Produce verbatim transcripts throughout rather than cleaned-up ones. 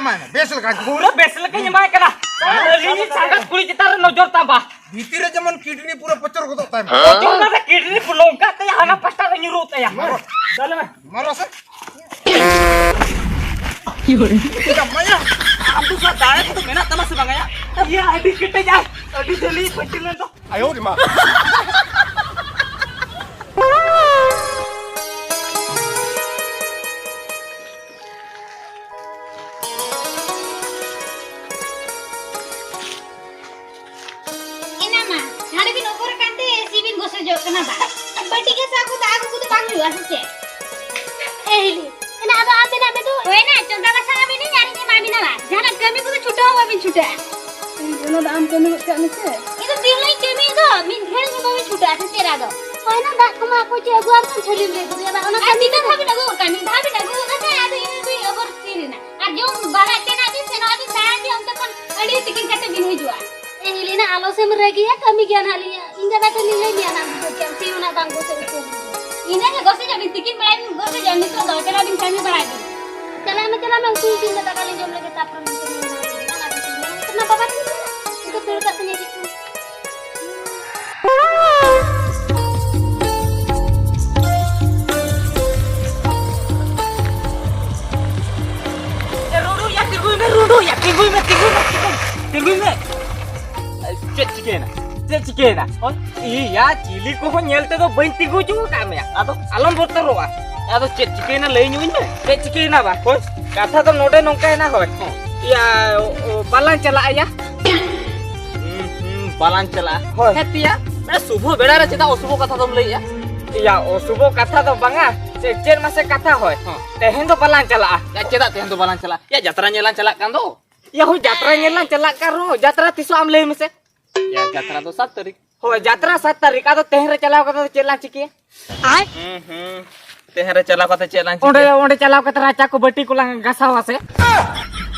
ᱮᱢᱟᱭ ᱢᱮ, ᱵᱮᱥ ᱞᱮᱠᱟ᱾ ᱯᱩᱨᱟᱹ ᱵᱮᱥ ᱞᱮᱠᱟᱧ ᱮᱢᱟᱭ ᱠᱟᱱᱟ᱾ ᱟᱹᱞᱤᱧ ᱥᱟᱸᱜᱟᱛ ᱠᱩᱲᱤ ᱪᱮᱛᱟᱱ ᱨᱮ ᱱᱚᱡᱚᱨ ᱛᱟᱢ ᱵᱟ᱾ ᱵᱷᱤᱛᱤᱨ ᱨᱮ ᱡᱮᱢᱚᱱ ᱠᱤᱰᱱᱤ ᱯᱩᱨᱟᱹ ᱯᱚᱪᱚᱨ ᱜᱚᱫᱚᱜ ᱛᱟᱭ ᱢᱟ᱾ ᱯᱚᱪᱚᱨ ᱠᱟᱛᱮ ᱠᱤᱰᱱᱤ ᱯᱷᱩᱞᱟᱹᱣ ᱠᱟᱜ ᱛᱟᱭᱟ, ᱦᱟᱱᱟ ᱯᱟᱥᱴᱟ ᱨᱮ ᱧᱩᱨᱩᱜ ᱛᱟᱭᱟ᱾ ᱢᱟᱨᱚ᱾ ᱫᱟᱞᱮ ᱢᱮ᱾ ᱢᱟᱨᱚ ᱥᱮ᱾ ᱪᱮᱫᱟᱜ ᱢᱟᱭᱟ? ᱟᱢ ᱫᱚ ᱥᱟᱞᱟ ᱫᱟᱲᱮ ᱠᱚᱫᱚ ᱢᱮᱱᱟᱜ ᱛᱟᱢᱟ ᱥᱮ ᱵᱟᱝᱟ ᱭᱟ? ᱤᱭᱟᱹ, ᱟᱹᱰᱤ ᱠᱮᱴᱮᱡ ᱟᱭ, ᱟᱹᱰᱤ ᱡᱷᱟᱹᱞᱤ ᱯᱟᱹᱪᱤᱨ ᱞᱮᱱ ᱫᱚ᱾ ᱟᱭᱳ ᱨᱮ ᱢᱟ᱾ ᱮᱱᱟ ᱢᱟ, ᱡᱷᱟᱲ ᱵᱤᱱ ᱚᱵᱚᱨ ᱟᱠᱟᱱ ᱛᱮ ᱮᱥᱤ ᱵᱤᱱ ᱜᱚᱥᱚᱡᱚᱜ ᱠᱟᱱᱟ ᱵᱟ? ᱵᱟᱹᱴᱤ ᱜᱷᱟᱥᱟᱣ ᱠᱚ ᱫᱟᱜ ᱟᱹᱜᱩ ᱠᱚᱫᱚ ᱵᱟᱝ ᱦᱩᱭᱩᱜᱼᱟ ᱥᱮ ᱪᱮᱫ? ᱮ ᱦᱤᱞᱤ, ᱮᱱᱟ ᱟᱫᱚ ᱟᱢ ᱢᱮᱱᱟᱜ ᱢᱮ ᱫᱚ? ᱦᱳᱭ ᱱᱟ, ᱪᱚᱸᱫᱟ ᱵᱟᱥᱟᱝ ᱟᱹᱵᱤᱱ ᱟᱹᱞᱤᱧ ᱮᱢᱟ ᱵᱤᱱᱟ ᱵᱟ? ᱡᱟᱦᱟᱱᱟᱜ ᱠᱟᱹᱢᱤ ᱠᱚᱫᱚ ᱪᱷᱩᱴᱟᱹᱣ ᱦᱚᱸ ᱵᱟᱵᱤᱱ ᱪᱷᱩᱴᱟᱹᱜᱼᱟ᱾ ᱤᱧ ᱚᱱᱟ ᱫᱚ ᱟᱢ ᱠᱟᱹᱢᱤ ᱜᱚᱫ ᱠᱟᱜ ᱢᱮᱥᱮ᱾ ᱤᱧ ᱫᱚ ᱫᱤᱱ ᱦᱤᱞᱳᱜ ᱤᱧ ᱠᱟᱹᱢᱤᱭ ᱫᱚ, ᱢᱤᱫ ᱜᱷᱟᱹᱲᱤᱡ ᱦᱚᱸ ᱵᱟᱵᱤᱱ ᱪᱷᱩᱴᱟᱹᱜᱼᱟ ᱥᱮ ᱪᱮᱫ ᱟᱫᱚ? ᱦᱳᱭ ᱱᱟ, ᱫᱟᱜ ᱠᱚᱢᱟ ᱚᱠᱚᱭ ᱪᱚᱭ ᱟᱹᱜᱩᱣᱟᱢ ᱠᱟᱱ ᱪᱷᱟᱹᱲᱤᱢ ᱨᱮ ᱫᱩᱲᱩᱵ ᱟᱵᱟᱨ ᱚᱱᱟ ᱟᱨ ᱠᱟᱹᱢᱤ ᱢᱤᱫ ᱫᱷᱟᱣ ᱫᱚ ᱵᱤᱱ ᱟᱹᱜᱩ ᱠᱟᱜ, ᱢᱤᱫ ᱫᱷᱟᱣ ᱵᱤᱱ ᱟᱹᱜᱩ ᱠᱟᱜ ᱠᱷᱟᱱ ᱟᱫᱚ ᱤᱧ ᱫᱚ ᱚᱵᱚᱨ ᱛᱤᱨ ᱨᱮᱱᱟᱜ᱾ ᱟᱨ ᱡᱚᱢ ᱵᱟᱲᱟ ᱛᱮᱱᱟᱜ ᱵᱤᱱ ᱥᱮᱱᱚᱜ ᱟᱹᱵᱤᱱ ᱫᱟᱬᱟᱱ ᱜᱮ, ᱚᱱᱛᱮ ᱠᱷᱚᱱ ᱟᱹᱰᱤ ᱛᱤᱠᱤᱱ ᱠᱟᱛᱮ ᱵᱤᱱ ᱦᱤᱡᱩᱜᱼᱟ᱾ ᱮ ᱦᱤᱞᱤᱱᱟ, ᱟᱞᱚ ᱥᱮᱢ ᱨᱟᱹᱜᱤᱭᱟ, ᱠᱟᱹᱢᱤ ᱜᱮᱭᱟ ᱱᱟᱦᱟᱜ ᱞᱤᱧ᱾ ᱤᱧ ᱫᱟᱫᱟ ᱴᱷᱮᱱ ᱞᱤᱧ ᱞᱟᱹᱭ ᱢᱮᱭᱟ ᱱᱟᱦᱟᱜ, ᱵᱩᱡᱷᱟᱹᱣ ᱠᱮᱜᱼᱟᱢ, ᱥᱤᱧ ᱚᱱᱟ ᱵᱟᱝ ᱜᱚᱥᱚ ᱩᱛᱟᱹᱨ ᱤᱱᱟᱹ ᱜᱮ ᱜᱚᱥᱚᱡᱚᱜ ᱵᱤᱱ, ᱛᱤᱠᱤᱱ ᱵᱮᱲᱟ ᱵᱤᱱ ᱜᱚᱥᱚᱡᱚᱜᱼᱟ, ᱱᱤᱛᱚᱜ ᱫᱚ ᱪᱟᱞᱟᱜ ᱵᱤᱱ ᱠᱟᱹᱢᱤ ᱵᱟᱲᱟᱭ ᱵᱤᱱ᱾ ᱪᱟᱞᱟᱜ ᱢᱮ, ᱪᱟᱞᱟᱜ ᱢᱮ, ᱩᱛᱩ ᱤᱥᱤᱱ ᱢᱮ, ᱫᱟᱠᱟ ᱞᱤᱧ ᱡᱚᱢ ᱞᱮᱜᱮ, ᱛᱟᱨᱯᱚᱨᱮ ᱱᱤᱛᱚᱜ ᱞᱤᱧ ᱮᱢᱟ ᱵᱤᱱᱟ᱾ ᱚᱱᱟ ᱵᱟᱵᱟ ᱴᱷᱮᱱ ᱞᱤᱧ ᱪᱟᱞᱟᱜᱼᱟ, ᱱᱤᱛᱚᱜ ᱫᱟᱹᱲ ᱠᱟᱛᱮ ᱦᱤᱡᱩᱜ ᱠᱟᱱᱟ᱾ ᱮ, ᱨᱩᱰᱩ ᱭᱟ, ᱛᱤᱸᱜᱩᱭ ᱢᱮ, ᱨᱩᱰᱩ ᱭᱟ, ᱛᱤᱸᱜᱩᱭ ᱢᱮ, ᱛᱤᱸᱜᱩᱭ ᱢᱮ, ᱛᱤᱸᱜᱩᱭ ᱢᱮ, ᱛᱤᱸᱜᱩᱭ ᱢᱮ᱾ ᱪᱮᱫ ᱪᱤᱠᱟᱹᱭᱮᱱᱟ? ᱪᱮᱫ ᱪᱤᱠᱟᱹᱭᱮᱱᱟ? ᱦᱳᱭ? ᱤᱭᱟ, ᱪᱤᱞᱤ ᱠᱚᱦᱚᱸ ᱧᱮᱞ ᱛᱮᱫᱚ ᱵᱟᱹᱧ ᱛᱤᱸᱜᱩ ᱦᱚᱪᱚ ᱟᱠᱟᱫ ᱢᱮᱭᱟ᱾ ᱟᱫᱚ ᱟᱞᱚᱢ ᱵᱚᱛᱚᱨᱚᱜᱼᱟ᱾ ᱟᱫᱚ ᱪᱮᱫ ᱪᱤᱠᱟᱹᱭᱮᱱᱟ ᱞᱟᱹᱭ ᱧᱚᱜ ᱟᱹᱧ ᱢᱮ᱾ ᱪᱮᱫ ᱪᱤᱠᱟᱹᱭᱮᱱᱟ ᱵᱟ? ᱦᱳᱭ? ᱠᱟᱛᱷᱟ ᱫᱚ ᱱᱚᱰᱮ ᱱᱚᱝᱠᱟᱭᱮᱱᱟ, ᱦᱳᱭ᱾ ᱦᱚᱸ᱾ ᱤᱭᱟ, ᱚ, ᱚ, ᱵᱟᱞᱟᱝ ᱪᱟᱞᱟᱜᱼᱟ ᱭᱟ᱾ ᱦᱩᱸ, ᱦᱩᱸ, ᱵᱟᱞᱟᱝ ᱪᱟᱞᱟᱜᱼᱟ᱾ ᱦᱳᱭ᱾ ᱦᱮᱸ ᱛᱤᱭᱟ, ᱢᱟᱱᱮ ᱥᱩᱵᱷᱚ ᱵᱮᱲᱟ ᱨᱮ ᱪᱮᱫᱟᱜ ᱚᱥᱩᱵᱷᱚ ᱠᱟᱛᱷᱟ ᱫᱚᱢ ᱞᱟᱹᱭᱮᱜᱼᱟ? ᱤᱭᱟ, ᱚᱥᱩᱵᱷᱚ ᱠᱟᱛᱷᱟ ᱫᱚ ᱵᱟᱝᱟ᱾ ᱪᱮᱫ, ᱪᱮᱫ ᱢᱟᱥᱮ ᱠᱟᱛᱷᱟ ᱦᱳᱭ? ᱦᱚᱸ᱾ ᱛᱮᱦᱮᱧ ᱫᱚ ᱵᱟᱞᱟᱝ ᱪᱟᱞᱟᱜᱼᱟ᱾ ᱭᱟ, ᱪᱮᱫᱟᱜ ᱛᱮᱦᱮᱧ ᱫᱚ ᱵᱟᱞᱟᱝ ᱪᱟᱞᱟᱜᱼᱟ? ᱭᱟ, ᱡᱟᱛᱨᱟ ᱧᱮᱞ ᱞᱟᱝ ᱪᱟᱞᱟᱜ ᱠᱟᱱ ᱫᱚ᱾ ᱭᱟ, ᱦᱳᱭ, ᱡᱟᱛᱨᱟ ᱧᱮᱞ ᱞᱟᱝ ᱪᱟᱞᱟᱜ ᱠᱟᱱ ᱨᱮᱦᱚᱸ, ᱡᱟᱛᱨᱟ ᱛᱤᱥᱚᱜ ᱟᱢ ᱞᱟᱹᱭ ᱢᱮᱥᱮ? ᱭᱟ, ᱡᱟᱛᱨᱟ ᱫᱚ ᱥᱟᱛ ᱛᱟᱹᱨᱤᱠᱷ᱾ ᱦᱳᱭ, ᱡᱟᱛᱨᱟ ᱥᱟᱛ ᱛᱟᱹᱨᱤᱠᱷ, ᱟᱫᱚ ᱛᱮᱦᱮᱧ ᱨᱮ ᱪᱟᱞᱟᱣ ᱠᱟᱛᱮ ᱫᱚ ᱪᱮᱫ ᱞᱟᱝ ᱪᱤᱠᱟᱹᱭᱟ? ᱦᱩᱸ, ᱦᱩᱸ᱾ ᱛᱮᱦᱮᱧ ᱨᱮ ᱪᱟᱞᱟᱣ ᱠᱟᱛᱮ ᱪᱮᱫ ᱞᱟᱝ ᱚᱸᱰᱮ, ᱪᱤᱠᱟᱹᱭᱟ? ᱚᱸᱰᱮ ᱪᱟᱞᱟᱣ ᱠᱟᱛᱮ ᱨᱟᱪᱟ ᱠᱚ ᱵᱟᱹᱴᱤ ᱠᱚᱞᱟᱝ ᱜᱟᱥᱟᱣᱟ ᱥᱮ?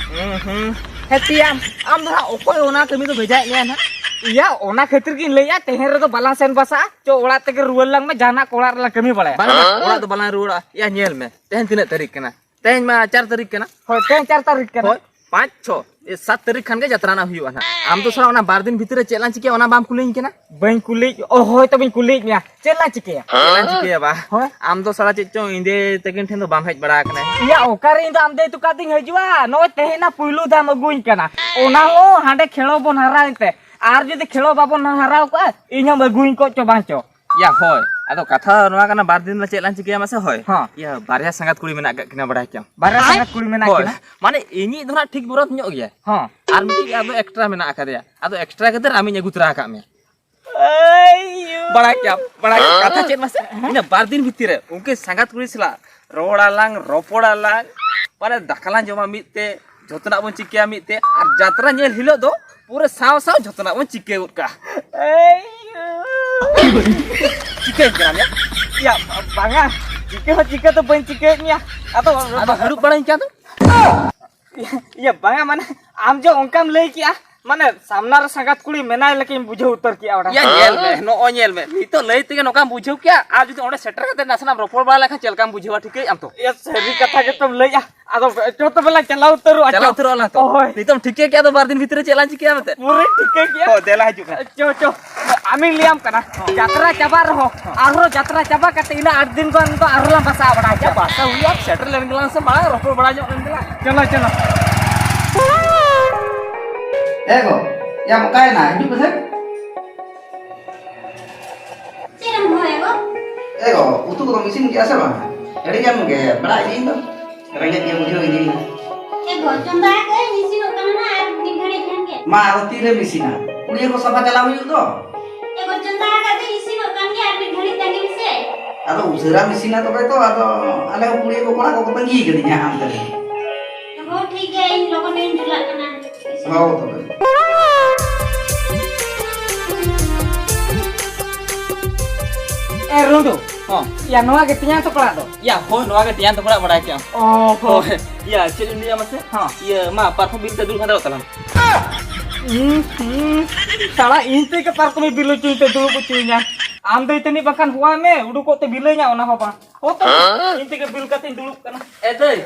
ᱦᱩᱸ, ᱦᱩᱸ᱾ ᱦᱮᱸ ᱛᱤᱭᱟ, ᱟᱢ ᱫᱚ ᱦᱟᱸᱜ ᱚᱠᱚᱭ ᱚᱱᱟ ᱠᱟᱹᱢᱤ ᱫᱚ ᱵᱷᱮᱡᱟᱭᱮᱫ ᱢᱮᱭᱟ ᱱᱟᱦᱟᱜ? ᱤᱭᱟ, ᱚᱱᱟ ᱠᱷᱟᱹᱛᱤᱨ ᱜᱤᱧ ᱞᱟᱹᱭᱮᱫᱼᱟ, ᱛᱮᱦᱮᱧ ᱨᱮᱫᱚ ᱵᱟᱞᱟᱝ ᱥᱮᱱ ᱵᱟᱥᱟᱜᱼᱟ᱾ ᱪᱚ, ᱚᱲᱟᱜ ᱛᱮᱜᱮ ᱨᱩᱣᱟᱹᱲ ᱞᱟᱝ ᱢᱮ, ᱡᱟᱦᱟᱱᱟᱜ ᱠᱚ ᱚᱲᱟᱜ ᱨᱮᱞᱟᱝ ᱠᱟᱹᱢᱤ ᱵᱟᱲᱟᱭᱟ᱾ ᱵᱟᱝ, ᱵᱟᱝ, ᱚᱲᱟᱜ ᱫᱚ ᱵᱟᱞᱟᱝ ᱨᱩᱣᱟᱹᱲᱟ᱾ ᱭᱟ, ᱧᱮᱞ ᱢᱮ, ᱛᱮᱦᱮᱧ ᱛᱤᱱᱟᱹᱜ ᱛᱟᱹᱨᱤᱠᱷ ᱠᱟᱱᱟ? ᱛᱮᱦᱮᱧ ᱢᱟ ᱪᱟᱨ ᱛᱟᱹᱨᱤᱠᱷ ᱠᱟᱱᱟ᱾ ᱦᱳᱭ, ᱛᱮᱦᱮᱧ ᱪᱟᱨ ᱛᱟᱹᱨᱤᱠᱷ ᱠᱟᱱᱟ᱾ ᱦᱳᱭ, ᱯᱟᱸᱪ, ᱪᱷᱚ, ᱮ, ᱥᱟᱛ ᱛᱟᱹᱨᱤᱠᱷ ᱠᱷᱟᱱ ᱜᱮ ᱡᱟᱛᱨᱟ ᱨᱮᱱᱟᱜ ᱦᱩᱭᱩᱜᱼᱟ ᱱᱟᱦᱟᱜ᱾ ᱟᱢ ᱫᱚ ᱥᱟᱞᱟ ᱚᱱᱟ ᱵᱟᱨ ᱫᱤᱱ ᱵᱷᱤᱛᱤᱨ ᱨᱮ ᱪᱮᱫ ᱞᱟᱝ ᱪᱤᱠᱟᱹᱭᱟ, ᱚᱱᱟ ᱵᱟᱢ ᱠᱩᱞᱤᱧ ᱠᱟᱱᱟ? ᱵᱟᱹᱧ ᱠᱩᱞᱤ, ᱚ, ᱦᱳᱭ, ᱛᱚ ᱵᱟᱹᱧ ᱠᱩᱞᱤᱭᱮᱫ ᱢᱮᱭᱟ, ᱪᱮᱫ ᱞᱟᱝ ᱪᱤᱠᱟᱹᱭᱟ? ᱪᱮᱫ ᱞᱟᱝ ᱪᱤᱠᱟᱹᱭᱟ ᱵᱟ? ᱦᱳᱭ᱾ ᱟᱢ ᱫᱚ ᱥᱟᱞᱟ ᱪᱮᱫ ᱪᱚᱝ ᱤᱧ ᱫᱮ ᱛᱟᱹᱠᱤᱱ ᱴᱷᱮᱱ ᱫᱚ ᱵᱟᱢ ᱦᱮᱡ ᱵᱟᱲᱟ ᱟᱠᱟᱱᱟ᱾ ᱤᱭᱟ, ᱚᱠᱟᱨᱮ ᱤᱧ ᱫᱚ ᱟᱢ ᱫᱮ ᱛᱟᱠᱚ ᱟᱛᱮᱧ ᱦᱤᱡᱩᱜᱼᱟ? ᱱᱚᱜᱼᱚᱭ ᱛᱮᱦᱮᱧ ᱱᱟ ᱯᱩᱭᱞᱩ ᱫᱷᱟᱣ ᱮᱢ ᱟᱹᱜᱩᱧ ᱠᱟᱱᱟ, ᱚᱱᱟ ᱦᱚᱸ ᱦᱟᱸᱰᱮ ᱠᱷᱮᱲᱚ ᱵᱚᱱ ᱦᱟᱨᱟᱣᱮᱱ ᱛᱮ᱾ ᱟᱨ ᱡᱩᱫᱤ ᱠᱷᱮᱲᱚ ᱵᱟᱵᱚᱱ ᱦᱟᱨᱟᱣ ᱠᱚᱜᱼᱟ, ᱤᱧ ᱦᱚᱸᱢ ᱟᱹᱜᱩᱧ ᱠᱚᱜ ᱪᱚ ᱵᱟᱝ ᱪᱚ᱾ ᱭᱟ, ᱦᱳᱭ᱾ ᱟᱫᱚ ᱠᱟᱛᱷᱟ ᱱᱚᱣᱟ ᱠᱟᱱᱟ, ᱵᱟᱨ ᱫᱤᱱ ᱨᱮ ᱪᱮᱫ ᱞᱟᱝ ᱪᱤᱠᱟᱹᱭᱟ ᱢᱟᱥᱮ? ᱦᱳᱭ᱾ ᱦᱚᱸ᱾ ᱭᱟ, ᱵᱟᱨᱭᱟ ᱥᱟᱸᱜᱟᱛ ᱠᱩᱲᱤ ᱢᱮᱱᱟᱜ ᱠᱟᱜ ᱠᱤᱱᱟ, ᱵᱟᱲᱟᱭ ᱠᱮᱭᱟᱢ᱾ ᱵᱟᱨᱭᱟ ᱥᱟᱸᱜᱟᱛ ᱠᱩᱲᱤ ᱢᱮᱱᱟᱜ ᱦᱳᱭ᱾ ᱠᱤᱱᱟ? ᱢᱟᱱᱮ, ᱤᱧᱤᱡ ᱫᱚ ᱱᱟᱜ ᱴᱷᱤᱠ ᱵᱚᱨᱚᱛ ᱧᱚᱜ ᱜᱮᱭᱟᱭ᱾ ᱦᱚᱸ᱾ ᱟᱨ ᱢᱤᱫᱴᱤᱡ ᱟᱫᱚ ᱮᱠᱥᱴᱨᱟ ᱢᱮᱱᱟᱜ ᱟᱠᱟᱫᱮᱭᱟ᱾ ᱟᱫᱚ ᱮᱠᱥᱴᱨᱟ ᱠᱷᱟᱹᱛᱤᱨ ᱟᱢᱤᱧ ᱟᱹᱜᱩ ᱛᱚᱨᱟ ᱟᱠᱟᱫ ᱢᱮᱭᱟ᱾ ᱟᱭᱳ᱾ ᱵᱟᱲᱟᱭ ᱠᱮᱭᱟᱢ, ᱵᱟᱲᱟᱭ ᱠᱮᱭᱟᱢ᱾ ᱠᱟᱛᱷᱟ ᱪᱮᱫ ᱢᱟᱥᱮ? ᱦᱮᱸ? ᱤᱱᱟᱹ ᱵᱟᱨ ᱫᱤᱱ ᱵᱷᱤᱛᱤᱨ ᱨᱮ ᱩᱱᱠᱤᱱ ᱥᱟᱸᱜᱟᱛ ᱠᱩᱲᱤ ᱥᱟᱞᱟᱜ ᱨᱚᱲ ᱟᱞᱟᱝ, ᱨᱚᱯᱚᱲ ᱟᱞᱟᱝ, ᱢᱟᱱᱮ, ᱫᱟᱠᱟ ᱞᱟᱝ ᱡᱚᱢᱟ ᱢᱤᱫ ᱛᱮ, ᱡᱚᱛᱚᱱᱟᱜ ᱵᱚᱱ ᱪᱤᱠᱟᱹᱭᱟ ᱢᱤᱫ ᱛᱮ, ᱟᱨ ᱡᱟᱛᱨᱟ ᱧᱮᱞ ᱦᱤᱞᱳᱜ ᱫᱚ ᱯᱩᱨᱟᱹ ᱥᱟᱶ ᱥᱟᱶ ᱡᱚᱛᱚᱱᱟᱜ ᱵᱚᱱ ᱪᱤᱠᱟᱹ ᱜᱚᱫ ᱠᱟᱜᱼᱟ᱾ ᱮᱭ᱾ ᱪᱤᱠᱟᱹᱭᱮᱫ ᱠᱟᱱᱟ ᱭᱟ? ᱭᱟ, ᱵᱟᱝᱟ, ᱪᱤᱠᱟᱹ ᱦᱚᱸ ᱪᱤᱠᱟᱹ ᱫᱚ ᱵᱟᱹᱧ ᱪᱤᱠᱟᱹᱭᱮᱫ ᱢᱮᱭᱟ᱾ ᱟᱫᱚ, ᱟᱫᱚ ᱦᱟᱹᱲᱩᱵ ᱵᱟᱲᱟᱧ ᱠᱟᱱ ᱫᱚ᱾ ᱤᱭᱟᱹ, ᱵᱟᱝᱟ, ᱢᱟᱱᱮ, ᱟᱢ ᱡᱮ ᱚᱱᱠᱟᱢ ᱞᱟᱹᱭ ᱠᱮᱜᱼᱟ, ᱢᱟᱱᱮ, ᱥᱟᱢᱱᱟ ᱨᱮ ᱥᱟᱸᱜᱟᱛ ᱠᱩᱲᱤ ᱢᱮᱱᱟᱭ ᱞᱮᱠᱟᱧ ᱵᱩᱡᱷᱟᱹᱣ ᱩᱛᱟᱹᱨ ᱠᱮᱜᱼᱟ ᱚᱱᱟ᱾ ᱭᱟ, ᱧᱮᱞ ᱢᱮ, ᱱᱚᱜᱼᱚᱭ ᱧᱮᱞ ᱢᱮ, ᱱᱤᱛᱚᱜ ᱞᱟᱹᱭ ᱛᱮᱜᱮ ᱱᱚᱝᱠᱟᱢ ᱵᱩᱡᱷᱟᱹᱣ ᱠᱮᱜᱼᱟ, ᱟᱨ ᱡᱩᱫᱤ ᱚᱸᱰᱮ ᱥᱮᱴᱮᱨ ᱠᱟᱛᱮ ᱱᱟᱥᱮᱱᱟᱜ ᱮᱢ ᱨᱚᱯᱚᱲ ᱵᱟᱲᱟ ᱞᱮᱠᱷᱟᱱ ᱪᱮᱫ ᱞᱮᱠᱟᱢ ᱵᱩᱡᱷᱟᱹᱣᱟ, ᱴᱷᱤᱠᱟᱹᱭᱮᱫ ᱟᱢ ᱛᱚ? ᱭᱟ, ᱥᱟᱹᱨᱤ ᱠᱟᱛᱷᱟ ᱜᱮᱛᱚᱢ ᱞᱟᱹᱭᱮᱜᱼᱟ᱾ ᱟᱫᱚ ᱪᱚ ᱛᱚᱵᱮ ᱞᱟᱝ ᱪᱟᱞᱟᱣ ᱩᱛᱟᱹᱨᱚᱜᱼᱟ, ᱪᱟᱞᱟᱣ ᱪᱚ᱾ ᱩᱛᱟᱹᱨᱚᱜᱼᱟ ᱞᱟᱝ ᱛᱚ᱾ ᱦᱳᱭ᱾ ᱱᱤᱛᱚᱜ ᱮᱢ ᱴᱷᱤᱠᱟᱹ ᱠᱮᱜᱼᱟ ᱟᱫᱚ ᱵᱟᱨ ᱫᱤᱱ ᱵᱷᱤᱛᱨᱤ ᱨᱮ ᱪᱮᱫ ᱞᱟᱝ ᱪᱤᱠᱟᱹᱭᱟ ᱢᱮᱱᱛᱮ? ᱯᱩᱨᱟᱹᱧ ᱴᱷᱤᱠᱟᱹ ᱠᱮᱜᱼᱟ᱾ ᱦᱳᱭ, ᱫᱮᱞᱟ ᱦᱤᱡᱩᱜ ᱢᱮ᱾ ᱪᱚ, ᱪᱚ᱾ ᱟᱢᱤᱧ ᱞᱟᱹᱭᱟᱢ ᱠᱟᱱᱟ, ᱡᱟᱛᱨᱟ ᱪᱟᱵᱟᱜ ᱨᱮᱦᱚᱸ, ᱟᱨᱦᱚᱸ ᱡᱟᱛᱨᱟ ᱪᱟᱵᱟ ᱠᱟᱛᱮ ᱤᱱᱟᱹ ᱟᱴ ᱫᱤᱱ ᱜᱟᱱ ᱫᱚ ᱟᱨᱦᱚᱸ ᱞᱟᱝ ᱵᱟᱥᱟ ᱵᱟᱲᱟ ᱦᱚᱪᱚᱜᱼᱟ᱾ ᱵᱟᱥᱟ ᱦᱩᱭᱩᱜᱼᱟ, ᱥᱮᱴᱮᱨ ᱞᱮᱱ ᱜᱮᱞᱟᱝ ᱥᱮ ᱢᱟᱲᱟᱝ ᱨᱚᱯᱚᱲ ᱵᱟᱲᱟ ᱧᱚᱜ ᱞᱮᱱ ᱜᱮᱞᱟᱝ᱾ ᱪᱚᱞᱚ, ᱪᱚᱞᱚ᱾ ᱮ ᱜᱚ, ᱭᱟ ᱚᱠᱟᱭᱮᱱᱟ? ᱦᱤᱡᱩᱜ ᱢᱮᱥᱮ᱾ ᱪᱮᱫ ᱮᱢ ᱦᱚᱦᱚᱭᱟ ᱜᱚ? ᱮ ᱜᱚ, ᱩᱛᱩ ᱠᱚᱫᱚᱢ ᱤᱥᱤᱱ ᱠᱮᱜᱼᱟ ᱥᱮ ᱵᱟᱝ? ᱟᱹᱰᱤ ᱜᱟᱱ ᱜᱮ ᱵᱮᱲᱟ ᱤᱫᱤᱭᱮᱱ ᱫᱚ᱾ ᱨᱮᱸᱜᱮᱡ ᱜᱮ ᱵᱩᱡᱷᱟᱹᱣ ᱤᱫᱤᱭᱮᱱᱟ᱾ ᱮ ᱜᱚ, ᱪᱚᱸᱫᱟ ᱟᱠᱟᱫᱟᱹᱧ, ᱤᱥᱤᱱᱚᱜ ᱠᱟᱱᱟ ᱱᱟ, ᱟᱨ ᱢᱤᱫ ᱜᱷᱟᱹᱲᱤᱡ ᱠᱷᱟᱱ ᱜᱮ᱾ ᱢᱟ, ᱟᱫᱚ ᱛᱤᱨᱮᱢ ᱤᱥᱤᱱᱟ? ᱠᱩᱲᱤᱭᱟᱹ ᱠᱚ ᱥᱟᱯᱷᱟ ᱪᱟᱞᱟᱣ ᱦᱩᱭᱩᱜ ᱫᱚ᱾ ᱮ ᱜᱚ, ᱪᱚᱸᱫᱟ ᱟᱠᱟᱫᱟᱹᱧ, ᱤᱥᱤᱱᱚᱜ ᱠᱟᱱ ᱜᱮᱭᱟ, ᱟᱨ ᱢᱤᱫ ᱜᱷᱟᱹᱲᱤᱡ ᱛᱟᱺᱜᱤ ᱢᱮᱥᱮ᱾ ᱟᱫᱚ ᱩᱥᱟᱹᱨᱟᱢ ᱤᱥᱤᱱᱟ ᱛᱚᱵᱮ ᱛᱚ, ᱟᱫᱚ ᱟᱞᱮ ᱦᱚᱸ ᱠᱩᱲᱤᱭᱟᱹ ᱠᱚ ᱠᱚᱲᱟ ᱠᱚᱠᱚ ᱛᱟᱺᱜᱤ ᱠᱟᱹᱫᱤᱧᱟ ᱦᱟᱱᱛᱮ ᱨᱮ᱾ ᱦᱚᱸ, ᱴᱷᱤᱠ ᱜᱮᱭᱟ, ᱤᱧ ᱞᱚᱜᱚᱱ ᱤᱧ ᱪᱟᱞᱟᱜ ᱠᱟᱱᱟ᱾ ᱦᱚᱸ, ᱛᱚᱵᱮ᱾ ᱮ, ᱨᱩᱸᱰᱩ᱾ ᱦᱚᱸ᱾ ᱭᱟ, ᱱᱚᱣᱟ ᱜᱮ ᱛᱮᱧᱟᱝ ᱛᱟᱠᱚ ᱚᱲᱟᱜ ᱫᱚ? ᱭᱟ, ᱦᱳᱭ, ᱱᱚᱣᱟ ᱜᱮ ᱛᱮᱧᱟᱝ ᱛᱟᱠᱚ ᱚᱲᱟᱜ, ᱵᱟᱲᱟᱭ ᱠᱮᱜᱼᱟᱢ᱾ ᱚ, ᱦᱳᱭ᱾ ᱦᱳᱭ᱾ ᱭᱟ, ᱪᱮᱫ ᱤᱧ ᱞᱟᱹᱭᱟ ᱢᱟᱥᱮ? ᱦᱚᱸ᱾ ᱤᱭᱟᱹ, ᱢᱟ, ᱯᱟᱨᱠᱚᱢ ᱵᱤᱞ ᱛᱮ ᱫᱩᱲᱩᱵ ᱦᱟᱛᱟᱲᱚᱜ ᱛᱟᱞᱟᱝ᱾ ᱦᱩᱸ, ᱦᱩᱸ᱾ ᱥᱟᱞᱟ, ᱤᱧ ᱛᱮᱜᱮ ᱯᱟᱨᱠᱚᱢᱮ ᱵᱤᱞ ᱦᱚᱪᱚᱧ ᱛᱮ ᱫᱩᱲᱩᱵ ᱦᱚᱪᱚᱧᱟ᱾ ᱟᱢ ᱫᱚ ᱤᱛᱟᱹᱱᱤᱡ ᱵᱟᱠᱷᱟᱱ ᱦᱚᱦᱚᱣᱟᱭ ᱢᱮ, ᱩᱰᱩᱠᱚᱜ ᱛᱮ ᱵᱤᱞᱟᱹᱧᱟ, ᱚᱱᱟ ᱦᱚᱸ ᱵᱟᱝ᱾ ᱦᱚᱸ ᱛᱚ, ᱤᱧ ᱛᱮᱜᱮ ᱵᱤᱞ ᱠᱟᱛᱮᱧ ᱫᱩᱲᱩᱵ ᱠᱟᱱᱟ᱾ ᱮ ᱫᱟᱹᱭ,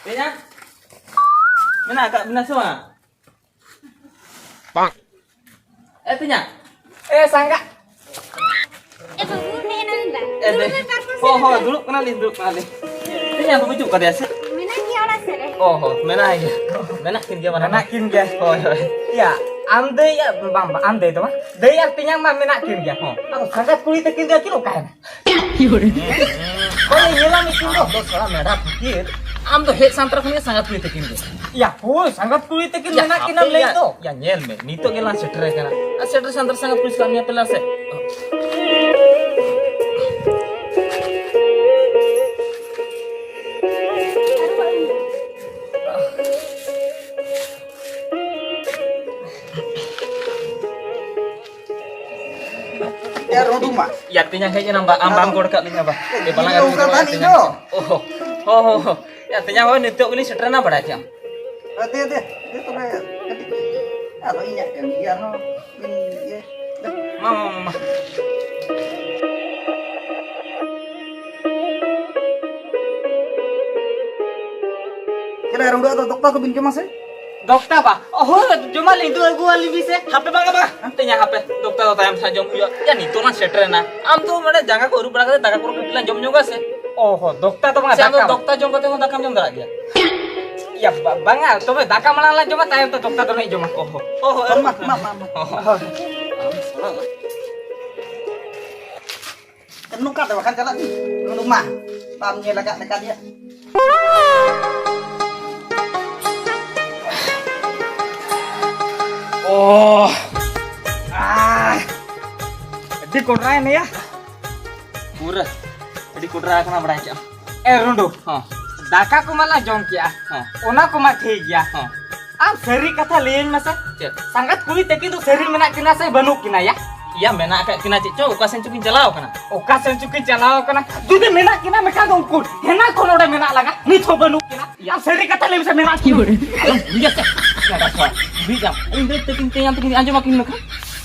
ᱛᱮᱧᱟᱝ, ᱢᱮᱱᱟᱜ ᱟᱠᱟᱫ ᱵᱤᱱᱟ ᱥᱮ ᱵᱟᱝ? ᱮ ᱛᱮᱧᱟᱝ᱾ ᱮ ᱥᱟᱸᱜᱟ᱾ ᱮ ᱵᱟᱹᱵᱩ, ᱦᱮᱡ ᱮᱱᱟ ᱵᱤᱱ ᱵᱟ? ᱮ ᱫᱟᱹᱭ᱾ ᱫᱩᱲᱩᱵ ᱢᱮ ᱯᱟᱨᱠᱚᱢ ᱥᱮᱫ ᱦᱚᱸ, ᱦᱚᱸ, ᱨᱮ᱾ ᱫᱩᱲᱩᱵ ᱠᱟᱱᱟᱞᱤᱧ, ᱫᱩᱲᱩᱵ ᱠᱟᱱᱟᱞᱤᱧ᱾ ᱛᱮᱧᱟᱝ ᱫᱚ ᱵᱟᱹᱪᱩᱜ ᱠᱟᱫᱮᱭᱟ ᱥᱮ? ᱢᱮᱱᱟᱭ ᱜᱮᱭᱟ ᱚᱲᱟᱜ ᱥᱮᱫ ᱨᱮ᱾ ᱚ ᱦᱚᱸ, ᱢᱮᱱᱟᱭ ᱜᱮᱭᱟ᱾ ᱢᱮᱱᱟᱜ ᱠᱤᱱ ᱜᱮᱭᱟ ᱵᱟᱱᱟ ᱦᱚᱲ᱾ ᱢᱮᱱᱟᱜ ᱠᱤᱱ ᱜᱮᱭᱟ᱾ ᱦᱳᱭ, ᱦᱳᱭ᱾ ᱭᱟ, ᱟᱢ ᱫᱟᱹᱭ, ᱵᱟᱝ, ᱵᱟᱝ, ᱟᱢ ᱫᱟᱹᱭ ᱫᱚ ᱵᱟᱝ᱾ ᱫᱟᱹᱭ ᱟᱨ ᱛᱮᱧᱟᱝ ᱢᱟ ᱢᱮᱱᱟᱜ ᱠᱤᱱ ᱜᱮᱭᱟ᱾ ᱦᱚᱸ᱾ ᱟᱫᱚ ᱥᱟᱸᱜᱟᱛ ᱠᱩᱲᱤ ᱛᱟᱹᱠᱤᱱ ᱫᱚ ᱟᱹᱠᱤᱱ ᱚᱠᱟᱭᱮᱱᱟ? ᱦᱳᱭ, ᱧᱮᱞᱟᱢ ᱤᱥᱤᱱ ᱫᱚ᱾ ᱟᱢ ᱫᱚ ᱥᱟᱞᱟ ᱢᱮᱰᱟ ᱯᱷᱟᱹᱠᱤᱨ᱾ ᱟᱢ ᱫᱚ ᱦᱮᱡ ᱥᱟᱱᱛᱟᱨ ᱠᱷᱚᱱ ᱜᱮ ᱥᱟᱸᱜᱟᱛ ᱠᱩᱲᱤ ᱛᱟᱹᱠᱤᱱ ᱫᱚ᱾ ᱭᱟ, ᱦᱳᱭ, ᱥᱟᱸᱜᱟᱛ ᱠᱩᱲᱤ ᱛᱟᱹᱠᱤᱱ ᱭᱟ, ᱢᱮᱱᱟᱜ ᱠᱤᱱᱟ ᱦᱟᱯᱮ ᱞᱟᱹᱭ ᱭᱟ, ᱫᱚ᱾ ᱭᱟ, ᱧᱮᱞ ᱢᱮ, ᱱᱤᱛᱚᱜ ᱜᱮᱞᱟᱝ ᱥᱮᱴᱮᱨ ᱟᱠᱟᱱᱟ᱾ ᱟᱨ ᱥᱮᱴᱮᱨ ᱥᱟᱱᱛᱟᱨ ᱥᱟᱸᱜᱟᱛ ᱠᱩᱲᱤ ᱥᱟᱞᱟᱜ ᱧᱮᱯᱮᱞᱟ ᱥᱮ᱾ ᱮ ᱨᱩᱰᱩ ᱢᱟ᱾ ᱭᱟ, ᱛᱮᱧᱟᱝ ᱦᱮᱡ ᱮᱱᱟᱢ ᱵᱟ, ᱟᱢ ᱵᱟᱢ ᱜᱚᱲ ᱠᱟᱜ ᱞᱤᱧᱟ ᱵᱟ᱾ ᱮ, ᱵᱟᱞᱟᱝ ᱤᱧ ᱫᱚ ᱟᱹᱛᱩ ᱚᱱᱠᱟ ᱪᱟᱵᱟᱭᱟ ᱵᱟᱝ, ᱤᱧ ᱛᱮᱧᱟᱝ᱾ ᱫᱚ᱾ ᱚᱦᱚ, ᱦᱚ, ᱦᱚ, ᱦᱚ᱾ ᱭᱟ, ᱛᱮᱧᱟᱝ ᱦᱚᱸ ᱱᱤᱛᱚᱜ ᱜᱮᱞᱤᱧ ᱥᱮᱴᱮᱨᱮᱱᱟ, ᱵᱟᱲᱟᱭ ᱠᱮᱜᱼᱟᱢ᱾ ᱫᱮ, ᱫᱮ, ᱫᱮ ᱛᱚᱵᱮ ᱠᱟᱹᱴᱤᱡ᱾ ᱟᱫᱚ ᱤᱧᱟᱹᱜ ᱠᱟᱹᱢᱤ ᱜᱮ ᱟᱨᱦᱚᱸ ᱵᱤᱱ ᱤᱭᱟᱹ᱾ ᱢᱟ, ᱢᱟ, ᱢᱟ, ᱢᱟ᱾ ᱪᱮᱫ ᱨᱮ ᱨᱩᱸᱰᱟᱹ ᱫᱚ ᱫᱚᱠᱛᱟ ᱠᱚ ᱵᱤᱱ ᱡᱚᱢᱟ ᱥᱮ? ᱫᱚᱠᱛᱟ ᱵᱟ? ᱚᱦᱚ, ᱡᱚᱢᱟᱞᱤᱧ ᱫᱚ, ᱟᱹᱜᱩᱣᱟᱞᱤᱧ ᱵᱤᱱ ᱥᱮ᱾ ᱦᱟᱯᱮ ᱵᱟᱝᱟ ᱵᱟᱝᱟ, ᱦᱟᱱᱛᱮ ᱧᱟ ᱦᱟᱯᱮ, ᱫᱚᱠᱛᱟ ᱫᱚ ᱛᱟᱭᱚᱢ ᱥᱮᱫ ᱡᱚᱢ ᱦᱩᱭᱩᱜᱼᱟ᱾ ᱭᱟ, ᱱᱤᱛᱚᱜ ᱢᱟ ᱥᱮᱴᱮᱨᱮᱱᱟ᱾ ᱟᱢ ᱫᱚ ᱢᱟᱱᱮ ᱡᱟᱸᱜᱟ ᱠᱚ ᱟᱹᱨᱩᱵ ᱵᱟᱲᱟ ᱠᱟᱛᱮ ᱫᱟᱠᱟ ᱠᱚ ᱠᱟᱹᱴᱤᱡ ᱞᱟᱝ ᱡᱚᱢ ᱧᱚᱜᱟ ᱥᱮ᱾ ᱚᱦᱚ, ᱫᱚᱠᱛᱟ ᱫᱚ ᱵᱟᱝᱟ, ᱥᱮ ᱟᱢ ᱫᱚ ᱫᱟᱠᱟ᱾ ᱫᱚᱠᱛᱟ ᱡᱚᱢ ᱠᱟᱛᱮ ᱦᱚᱸ ᱫᱟᱠᱟᱢ ᱡᱚᱢ ᱫᱟᱲᱮᱭᱟᱜ ᱜᱮᱭᱟ? ᱭᱟ, ᱵᱟ-, ᱵᱟᱝᱟ, ᱛᱚᱵᱮ ᱫᱟᱠᱟ ᱢᱟᱲᱟᱝ ᱞᱟᱝ ᱡᱚᱢᱟ, ᱛᱟᱭᱚᱢ ᱛᱮ ᱫᱚᱠᱛᱟ ᱫᱚ ᱱᱟᱜ ᱡᱚᱢᱟ᱾ ᱚᱦᱚ, ᱚᱦᱚ, ᱢᱟ, ᱢᱟ, ᱢᱟ, ᱢᱟ᱾ ᱚᱦᱚ᱾ ᱱᱚᱝᱠᱟ ᱫᱚ ᱵᱟᱠᱷᱟᱱ ᱪᱟᱞᱟᱜ ᱢᱮ᱾ ᱱᱩᱱᱩ ᱢᱟ, ᱵᱟᱢ ᱧᱮᱞ ᱟᱠᱟᱫ ᱞᱮᱠᱟ ᱜᱮ᱾ ᱚ, ᱟᱦ, ᱟᱹᱰᱤ ᱠᱚᱰᱨᱟᱭᱮᱱ ᱱᱮᱭᱟ᱾ ᱯᱩᱨᱟᱹ ᱟᱹᱰᱤ ᱠᱚᱰᱨᱟ ᱟᱠᱟᱱᱟ, ᱵᱟᱲᱟᱭ ᱠᱮᱜᱼᱟᱢ᱾ ᱮ ᱨᱩᱸᱰᱩ, ᱦᱚᱸ᱾ ᱫᱟᱠᱟ ᱠᱚᱢᱟ ᱞᱟᱝ ᱡᱚᱢ ᱠᱮᱜᱼᱟ, ᱦᱚᱸ᱾ ᱚᱱᱟ ᱠᱚᱢᱟ ᱴᱷᱤᱠ ᱜᱮᱭᱟ᱾ ᱦᱚᱸ᱾ ᱟᱢ ᱥᱟᱹᱨᱤ ᱠᱟᱛᱷᱟ ᱞᱟᱹᱭᱟᱹᱧ ᱢᱮᱥᱮ, ᱪᱮᱫ? ᱥᱟᱸᱜᱟᱛ ᱠᱩᱲᱤ ᱛᱟᱹᱠᱤᱱ ᱫᱚ ᱥᱟᱹᱨᱤ ᱢᱮᱱᱟᱜ ᱠᱤᱱᱟ ᱥᱮ ᱵᱟᱹᱱᱩᱜ ᱠᱤᱱᱟ ᱭᱟ? ᱭᱟ, ᱢᱮᱱᱟᱜ ᱟᱠᱟᱫ ᱠᱤᱱᱟ ᱪᱮᱫ ᱪᱚ, ᱚᱠᱟ ᱥᱮᱱ ᱪᱚ ᱠᱤᱱ ᱪᱟᱞᱟᱣ ᱟᱠᱟᱱᱟ᱾ ᱚᱠᱟ ᱥᱮᱱ ᱪᱚ ᱠᱤᱱ ᱪᱟᱞᱟᱣ ᱟᱠᱟᱱᱟ? ᱡᱩᱫᱤ ᱢᱮᱱᱟᱜ ᱠᱤᱱᱟ, ᱢᱮᱱᱠᱷᱟᱱ ᱫᱚ ᱩᱱᱠᱩ ᱦᱮᱱᱟᱜ ᱠᱚ ᱱᱚᱰᱮ ᱢᱮᱱᱟᱜ ᱞᱟᱝᱟ, ᱱᱤᱛ ᱦᱚᱸ ᱵᱟᱹᱱᱩᱜ ᱠᱤᱱᱟ᱾ ᱭᱟ᱾ ᱟᱢ ᱥᱟᱹᱨᱤ ᱠᱟᱛᱷᱟ ᱞᱟᱹᱭ ᱢᱮᱥᱮ, ᱢᱮᱱᱟᱜ ᱠᱤᱱᱟ? ᱟᱞᱚᱢ ᱵᱩᱡᱟ ᱥᱮ᱾ ᱱᱮᱰᱟ ᱥᱚᱣᱟ᱾ ᱵᱩᱡᱟᱢ᱾ ᱤᱧ ᱫᱟᱹᱭ ᱛᱟᱹᱠᱤᱱ ᱛᱮᱧᱟᱝ ᱛᱟᱹᱠᱤᱱ ᱟᱸᱡᱚᱢ ᱟᱹᱠᱤᱱ ᱢᱮ ᱠᱷᱟᱱ᱾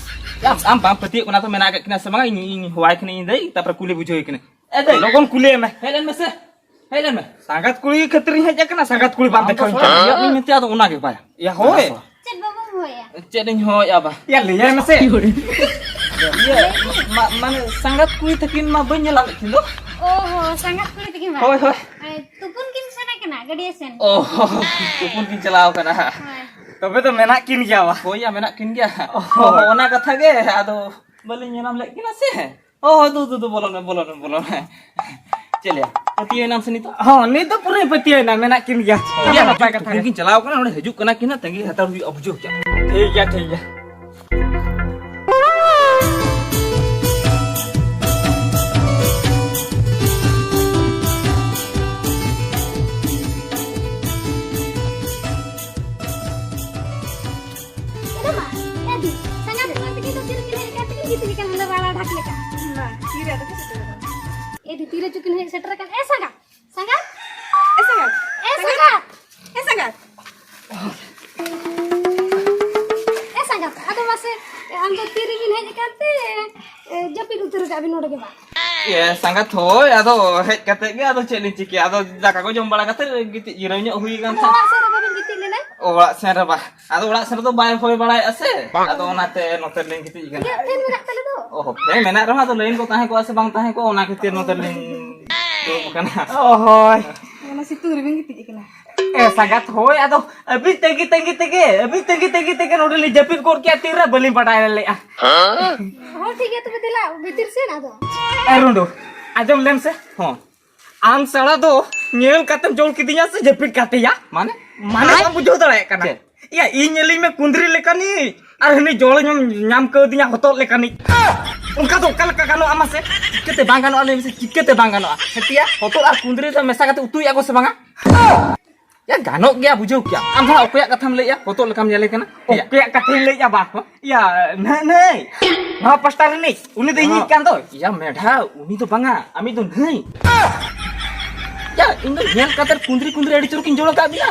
ᱭᱟ, ᱟᱢ ᱵᱟᱢ ᱯᱟᱹᱛᱭᱟᱹᱜ ᱠᱟᱱᱟ ᱛᱚ, ᱢᱮᱱᱟᱜ ᱟᱠᱟᱫ ᱠᱤᱱᱟ ᱥᱮ ᱵᱟᱝᱟ? ᱤᱧ, ᱤᱧ ᱦᱚᱦᱚᱣᱟᱭ ᱠᱟᱹᱱᱟᱹᱧ ᱤᱧ ᱫᱟᱹᱭ, ᱛᱟᱨᱯᱚᱨᱮ ᱠᱩᱞᱤ ᱵᱩᱡᱷᱟᱹᱣ ᱠᱟᱹᱱᱟᱹᱧ᱾ ᱮ ᱫᱟᱹᱭ, ᱞᱚᱜᱚᱱ ᱠᱩᱞᱤᱭᱮ ᱢᱮ᱾ ᱦᱮᱡ ᱞᱮᱱ ᱢᱮᱥᱮ, ᱦᱮᱡ ᱞᱮᱱ ᱢᱮ᱾ ᱥᱟᱸᱜᱟᱛ ᱠᱩᱲᱤ ᱠᱷᱟᱹᱛᱤᱨ ᱤᱧ ᱦᱮᱡ ᱟᱠᱟᱱᱟ, ᱥᱟᱸᱜᱟᱛ ᱠᱩᱲᱤ ᱵᱟᱝ ᱟᱢ ᱫᱚ ᱫᱮᱠᱷᱟᱣ ᱤᱧ ᱛᱷᱚᱲᱟ ᱠᱟᱱᱟ᱾ ᱤᱭᱟᱹ ᱤᱧ ᱢᱮᱱᱛᱮ ᱟᱫᱚ ᱚᱱᱟ ᱜᱮ ᱵᱟᱭᱟ᱾ ᱭᱟ ᱦᱳᱭ᱾ ᱪᱮᱫ ᱵᱟᱵᱩᱢ ᱦᱚᱦᱚᱭᱟ? ᱪᱮᱫ ᱤᱧ ᱦᱚᱦᱚᱭᱟ ᱵᱟ? ᱭᱟ ᱞᱟᱹᱭᱟᱭ ᱢᱮᱥᱮ᱾ ᱤᱭᱟᱹ, ᱢᱟ-, ᱢᱟᱱᱮ ᱥᱟᱸᱜᱟᱛ ᱠᱩᱲᱤ ᱛᱟᱹᱠᱤᱱ ᱢᱟ ᱵᱟᱹᱧ ᱧᱮᱞ ᱟᱠᱟᱫ ᱠᱤᱱ ᱫᱚ᱾ ᱚ ᱦᱚᱸ, ᱥᱟᱸᱜᱟᱛ ᱠᱩᱲᱤ ᱛᱟᱹᱠᱤᱱ ᱵᱟ? ᱦᱳᱭ, ᱦᱳᱭ᱾ ᱮ, ᱛᱩᱯᱩᱱ ᱠᱤᱱ ᱥᱮᱱ ᱟᱠᱟᱱᱟ ᱜᱟᱹᱰᱭᱟᱹ ᱥᱮᱱ᱾ ᱚ ᱦᱚᱸ, ᱛᱩᱯᱩᱱ ᱠᱤᱱ ᱪᱟᱞᱟᱣ ᱠᱟᱱᱟ᱾ ᱦᱳᱭ᱾ ᱛᱚᱵᱮ ᱫᱚ ᱢᱮᱱᱟᱜ ᱠᱤᱱ ᱜᱮᱭᱟ ᱵᱟ? ᱦᱳᱭ ᱭᱟ, ᱢᱮᱱᱟᱜ ᱠᱤᱱ ᱜᱮᱭᱟ᱾ ᱚ᱾ ᱚ, ᱚᱱᱟ ᱠᱟᱛᱷᱟ ᱜᱮ, ᱟᱫᱚ ᱵᱟᱹᱞᱤᱧ ᱧᱮᱞ ᱧᱟᱢ ᱞᱮᱫ ᱠᱤᱱᱟ ᱥᱮ᱾ ᱚ, ᱫᱩ, ᱫᱩ, ᱫᱩ, ᱵᱚᱞᱚᱱ ᱢᱮ, ᱵᱚᱞᱚᱱ ᱢᱮ, ᱵᱚᱞᱚᱱ ᱢᱮ᱾ ᱪᱮᱫ ᱞᱟᱹᱭᱟ? ᱯᱟᱹᱛᱭᱟᱹᱣ ᱮᱱᱟᱢ ᱥᱮ ᱱᱤᱛᱚᱜ? ᱦᱚᱸ, ᱱᱤᱛ ᱫᱚ ᱯᱩᱨᱟᱹᱧ ᱯᱟᱹᱛᱭᱟᱹᱣ ᱮᱱᱟ, ᱢᱮᱱᱟᱜ ᱠᱤᱱ ᱜᱮᱭᱟ᱾ ᱦᱚᱸ, ᱱᱟᱯᱟᱭ ᱠᱟᱛᱷᱟ ᱜᱮ᱾ ᱩᱱᱠᱤᱱ ᱪᱟᱞᱟᱣ ᱠᱟᱱᱟ, ᱚᱸᱰᱮ ᱦᱤᱡᱩᱜ ᱠᱟᱱᱟ ᱠᱤᱱ ᱦᱟᱸᱜ, ᱛᱟᱺᱜᱤ ᱦᱟᱛᱟᱲ ᱦᱩᱭᱩᱜᱼᱟ, ᱵᱩᱡᱷᱟᱹᱣ ᱠᱮᱜᱼᱟᱢ᱾ ᱴᱷᱤᱠ ᱜᱮᱭᱟ, ᱴᱷᱤᱠ ᱜᱮᱭᱟ᱾ ᱮ ᱫᱩ, ᱥᱟᱸᱜᱟᱛ ᱠᱚᱲᱟ ᱛᱟᱹᱠᱤᱱ ᱫᱚ ᱛᱤ ᱨᱮᱠᱤᱱ ᱦᱮᱡ ᱟᱠᱟᱱ ᱛᱮᱠᱤᱱ ᱜᱤᱛᱤᱡ ᱟᱠᱟᱱ ᱦᱟᱸᱰᱮ ᱨᱟᱲᱟ ᱰᱷᱟᱠ ᱞᱮᱠᱟ᱾ ᱢᱟ, ᱛᱤᱨᱮ ᱟᱫᱚ ᱠᱚ ᱥᱮᱴᱮᱨ ᱟᱠᱟᱱᱟ? ᱮ ᱫᱩ, ᱛᱤᱨᱮ ᱪᱚ ᱠᱤᱱ ᱦᱮᱡ ᱥᱮᱴᱮᱨ ᱟᱠᱟᱱ᱾ ᱮ ᱥᱟᱸᱜᱟᱛ, ᱥᱟᱸᱜᱟᱛ! ᱮ ᱥᱟᱸᱜᱟᱛ! ᱮ ᱥᱟᱸᱜᱟᱛ! ᱮ ᱥᱟᱸᱜᱟᱛ! ᱮ ᱥᱟᱸᱜᱟᱛ! ᱟᱫᱚ ᱢᱟᱥᱮ, ᱟᱢ ᱫᱚ ᱛᱤ ᱨᱮᱵᱤᱱ ᱦᱮᱡ ᱟᱠᱟᱱ ᱛᱮ, ᱮ, ᱡᱟᱹᱯᱤᱫ ᱩᱛᱟᱹᱨ ᱟᱠᱟᱫ ᱵᱤᱱ ᱱᱚᱰᱮ ᱜᱮ ᱵᱟᱝ? ᱮ, ᱥᱟᱸᱜᱟᱛ ᱦᱳᱭ, ᱟᱫᱚ ᱦᱮᱡ ᱠᱟᱛᱮ ᱜᱮ ᱟᱫᱚ ᱪᱮᱫ ᱞᱤᱧ ᱪᱤᱠᱟᱹᱭᱟ? ᱟᱫᱚ ᱫᱟᱠᱟ ᱠᱚ ᱡᱚᱢ ᱵᱟᱲᱟ ᱠᱟᱛᱮ ᱜᱤᱛᱤᱡ ᱡᱤᱨᱟᱹᱣ ᱧᱚᱜ ᱦᱩᱭ ᱟᱠᱟᱱ ᱟᱫᱚ ᱛᱟᱦᱮᱸᱫ᱾ ᱚᱲᱟᱜ ᱥᱮᱫ ᱨᱮ ᱵᱟᱵᱤᱱ ᱜᱤᱛᱤᱡ ᱞᱮᱱᱟ? ᱚᱲᱟᱜ ᱥᱮᱱ ᱨᱮ ᱵᱟ-, ᱟᱫᱚ ᱚᱲᱟᱜ ᱥᱮᱱ ᱨᱮᱫᱚ ᱵᱟᱭ ᱦᱚᱭ ᱵᱟᱲᱟᱭᱮᱫᱼᱟ ᱥᱮ, ᱟᱫᱚ ᱚᱱᱟᱛᱮ ᱱᱚᱛᱮ ᱨᱮᱞᱤᱧ ᱜᱤᱛᱤᱡ ᱟᱠᱟᱱᱟ᱾ ᱤᱧᱟᱹᱜ ᱯᱷᱮᱱ ᱢᱮᱱᱟᱜ ᱛᱟᱞᱮ ᱫᱚ᱾ ᱚᱦᱚ, ᱯᱷᱮᱱ ᱢᱮᱱᱟᱜ ᱨᱮᱦᱚᱸ ᱟᱫᱚ ᱞᱟᱭᱤᱱ ᱠᱚ ᱛᱟᱦᱮᱸ ᱠᱚᱜᱼᱟ ᱥᱮ ᱵᱟᱝ ᱛᱟᱦᱮᱸ ᱠᱚᱜᱼᱟ, ᱚᱱᱟ ᱠᱷᱟᱹᱛᱤᱨ ᱱᱚᱛᱮ ᱨᱮᱞᱤᱧ ᱫᱩᱲᱩᱵ ᱟᱠᱟᱱᱟ᱾ ᱚ ᱦᱳᱭ᱾ ᱚᱱᱟ ᱥᱤᱛᱩᱝ ᱨᱮᱵᱤᱱ ᱜᱤᱛᱤᱡ ᱟᱠᱟᱱᱟ᱾ ᱮ ᱥᱟᱸᱜᱟᱛ, ᱦᱳᱭ, ᱟᱫᱚ ᱟᱹᱵᱤᱱ ᱛᱟᱺᱜᱤ, ᱛᱟᱺᱜᱤ ᱛᱮᱜᱮ, ᱟᱹᱵᱤᱱ ᱛᱟᱺᱜᱤ, ᱛᱟᱺᱜᱤ ᱛᱮᱜᱮ ᱱᱚᱰᱮ ᱞᱤᱧ ᱡᱟᱹᱯᱤᱫ ᱜᱚᱫ ᱠᱮᱜᱼᱟ, ᱛᱤᱱ ᱨᱮ ᱵᱟᱹᱞᱤᱧ ᱵᱟᱰᱟᱭ ᱞᱮᱫᱼᱟ᱾ ᱦᱚᱸ, ᱴᱷᱤᱠ ᱜᱮᱭᱟ, ᱛᱚᱵᱮ ᱫᱮᱞᱟ, ᱵᱷᱤᱛᱤᱨ ᱥᱮᱱ ᱟᱫᱚ᱾ ᱮ ᱨᱩᱸᱰᱩ, ᱟᱸᱡᱚᱢ ᱞᱮᱢ ᱥᱮ᱾ ᱦᱚᱸ᱾ ᱟᱢ ᱥᱟᱲᱟ ᱫᱚ ᱧᱮᱞ ᱠᱟᱛᱮᱢ ᱡᱚᱞ ᱠᱤᱫᱤᱧᱟ ᱥᱮ ᱡᱟᱹᱯᱤᱫ ᱠᱟᱛᱮᱭᱟ? ᱢᱟᱱᱮ? ᱢᱟᱱᱮ ᱵᱟᱢ ᱵᱩᱡᱷᱟᱹᱣ ᱫᱟᱲᱮᱭᱟᱜ ᱠᱟᱱᱟ? ᱪᱮᱫ? ᱤᱭᱟ, ᱤᱧ ᱧᱮᱞᱤᱧ ᱢᱮ ᱠᱩᱸᱫᱽᱨᱤ ᱞᱮᱠᱟᱱᱤᱡ, ᱟᱨ ᱦᱟᱹᱱᱤ ᱡᱚᱞ ᱧᱟᱢ, ᱧᱟᱢ ᱠᱟᱹᱣᱫᱤᱧᱟ ᱦᱚᱛᱚᱫ ᱞᱮᱠᱟᱱᱤᱡ᱾ ᱚᱱᱠᱟ ᱫᱚ ᱚᱠᱟ ᱞᱮᱠᱟ ᱜᱟᱱᱚᱜᱼᱟ ᱢᱟᱥᱮ? ᱪᱤᱠᱟᱹᱛᱮ ᱵᱟᱝ ᱜᱟᱱᱚᱜᱼᱟ ᱞᱟᱹᱭ ᱢᱮᱥᱮ, ᱪᱤᱠᱟᱹᱛᱮ ᱵᱟᱝ ᱜᱟᱱᱚᱜᱼᱟ? ᱦᱮᱸ ᱛᱤᱭᱟ, ᱦᱚᱛᱚᱫ ᱟᱨ ᱠᱩᱸᱫᱽᱨᱤ ᱫᱚ ᱢᱮᱥᱟ ᱠᱟᱛᱮ ᱩᱛᱩᱭᱮᱫᱼᱟ ᱠᱚ ᱥᱮ ᱵᱟᱝᱟ? ᱭᱟ, ᱜᱟᱱᱚᱜ ᱜᱮᱭᱟ, ᱵᱩᱡᱷᱟᱹᱣ ᱠᱮᱭᱟ᱾ ᱟᱢ ᱫᱚ ᱦᱟᱸᱜ ᱚᱠᱚᱭᱟᱜ ᱠᱟᱛᱷᱟᱢ ᱞᱟᱹᱭᱮᱫᱼᱟ? ᱦᱚᱛᱚᱫ ᱞᱮᱠᱟᱢ ᱧᱮᱞᱮ ᱠᱟᱱᱟ? ᱤᱭᱟ᱾ ᱚᱠᱚᱭᱟᱜ ᱠᱟᱛᱷᱟᱧ ᱞᱟᱹᱭᱮᱫᱼᱟ ᱵᱟ? ᱦᱚᱸ? ᱤᱭᱟ, ᱱᱟᱹ-, ᱱᱟᱹᱭ᱾ ᱱᱚᱣᱟ ᱯᱟᱥᱴᱟ ᱨᱤᱱᱤᱡ, ᱩᱱᱤ ᱫᱚ ᱤᱧᱤᱡ ᱠᱟᱱ ᱫᱚᱭ᱾ ᱤᱭᱟ, ᱢᱮᱰᱷᱟ, ᱩᱱᱤ ᱫᱚ ᱵᱟᱝᱟ, ᱟᱢᱤᱡ ᱫᱚ ᱱᱟᱹᱭ᱾ ᱭᱟ, ᱤᱧ ᱫᱚ ᱧᱮᱞ ᱠᱟᱛᱮ ᱠᱩᱸᱫᱽᱨᱤ ᱠᱩᱸᱫᱽᱨᱤ ᱟᱹᱰᱤ ᱪᱚᱨᱚᱠᱤᱧ ᱡᱚᱲ ᱟᱠᱟᱫ ᱵᱤᱱᱟ᱾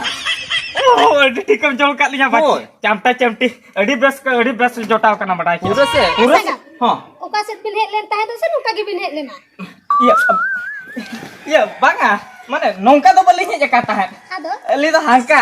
ᱚ, ᱟᱹᱰᱤ ᱴᱷᱤᱠᱮᱢ ᱡᱚᱲ ᱟᱠᱟᱫ ᱞᱤᱧᱟ ᱵᱟ᱾ ᱦᱳᱭ᱾ ᱪᱟᱢᱴᱟ ᱪᱟᱢᱴᱤ, ᱟᱹᱰᱤ ᱵᱮᱥ, ᱟᱹᱰᱤ ᱵᱮᱥ ᱡᱚᱴᱟᱣ ᱠᱟᱱᱟ, ᱵᱟᱰᱟᱭ ᱠᱮᱫᱟ᱾ ᱯᱩᱨᱟᱹ ᱥᱮ? ᱯᱩᱨᱟᱹ ᱥᱮ? ᱦᱚᱸ᱾ ᱚᱠᱟ ᱥᱮᱫ ᱵᱤᱱ ᱦᱮᱡ ᱞᱮᱱ ᱛᱟᱦᱮᱸ ᱫᱚ ᱥᱮ ᱱᱚᱝᱠᱟ ᱜᱮᱵᱤᱱ ᱦᱮᱡ ᱞᱮᱱᱟ? ᱤᱭᱟᱹ, ᱤᱭᱟᱹ, ᱵᱟᱝᱟ, ᱢᱟᱱᱮ ᱱᱚᱝᱠᱟ ᱫᱚ ᱵᱟᱹᱞᱤᱧ ᱦᱮᱡ ᱟᱠᱟᱱ ᱛᱟᱦᱮᱸᱫ᱾ ᱟᱫᱚ? ᱟᱹᱞᱤᱧ ᱫᱚ ᱦᱟᱝᱠᱟ᱾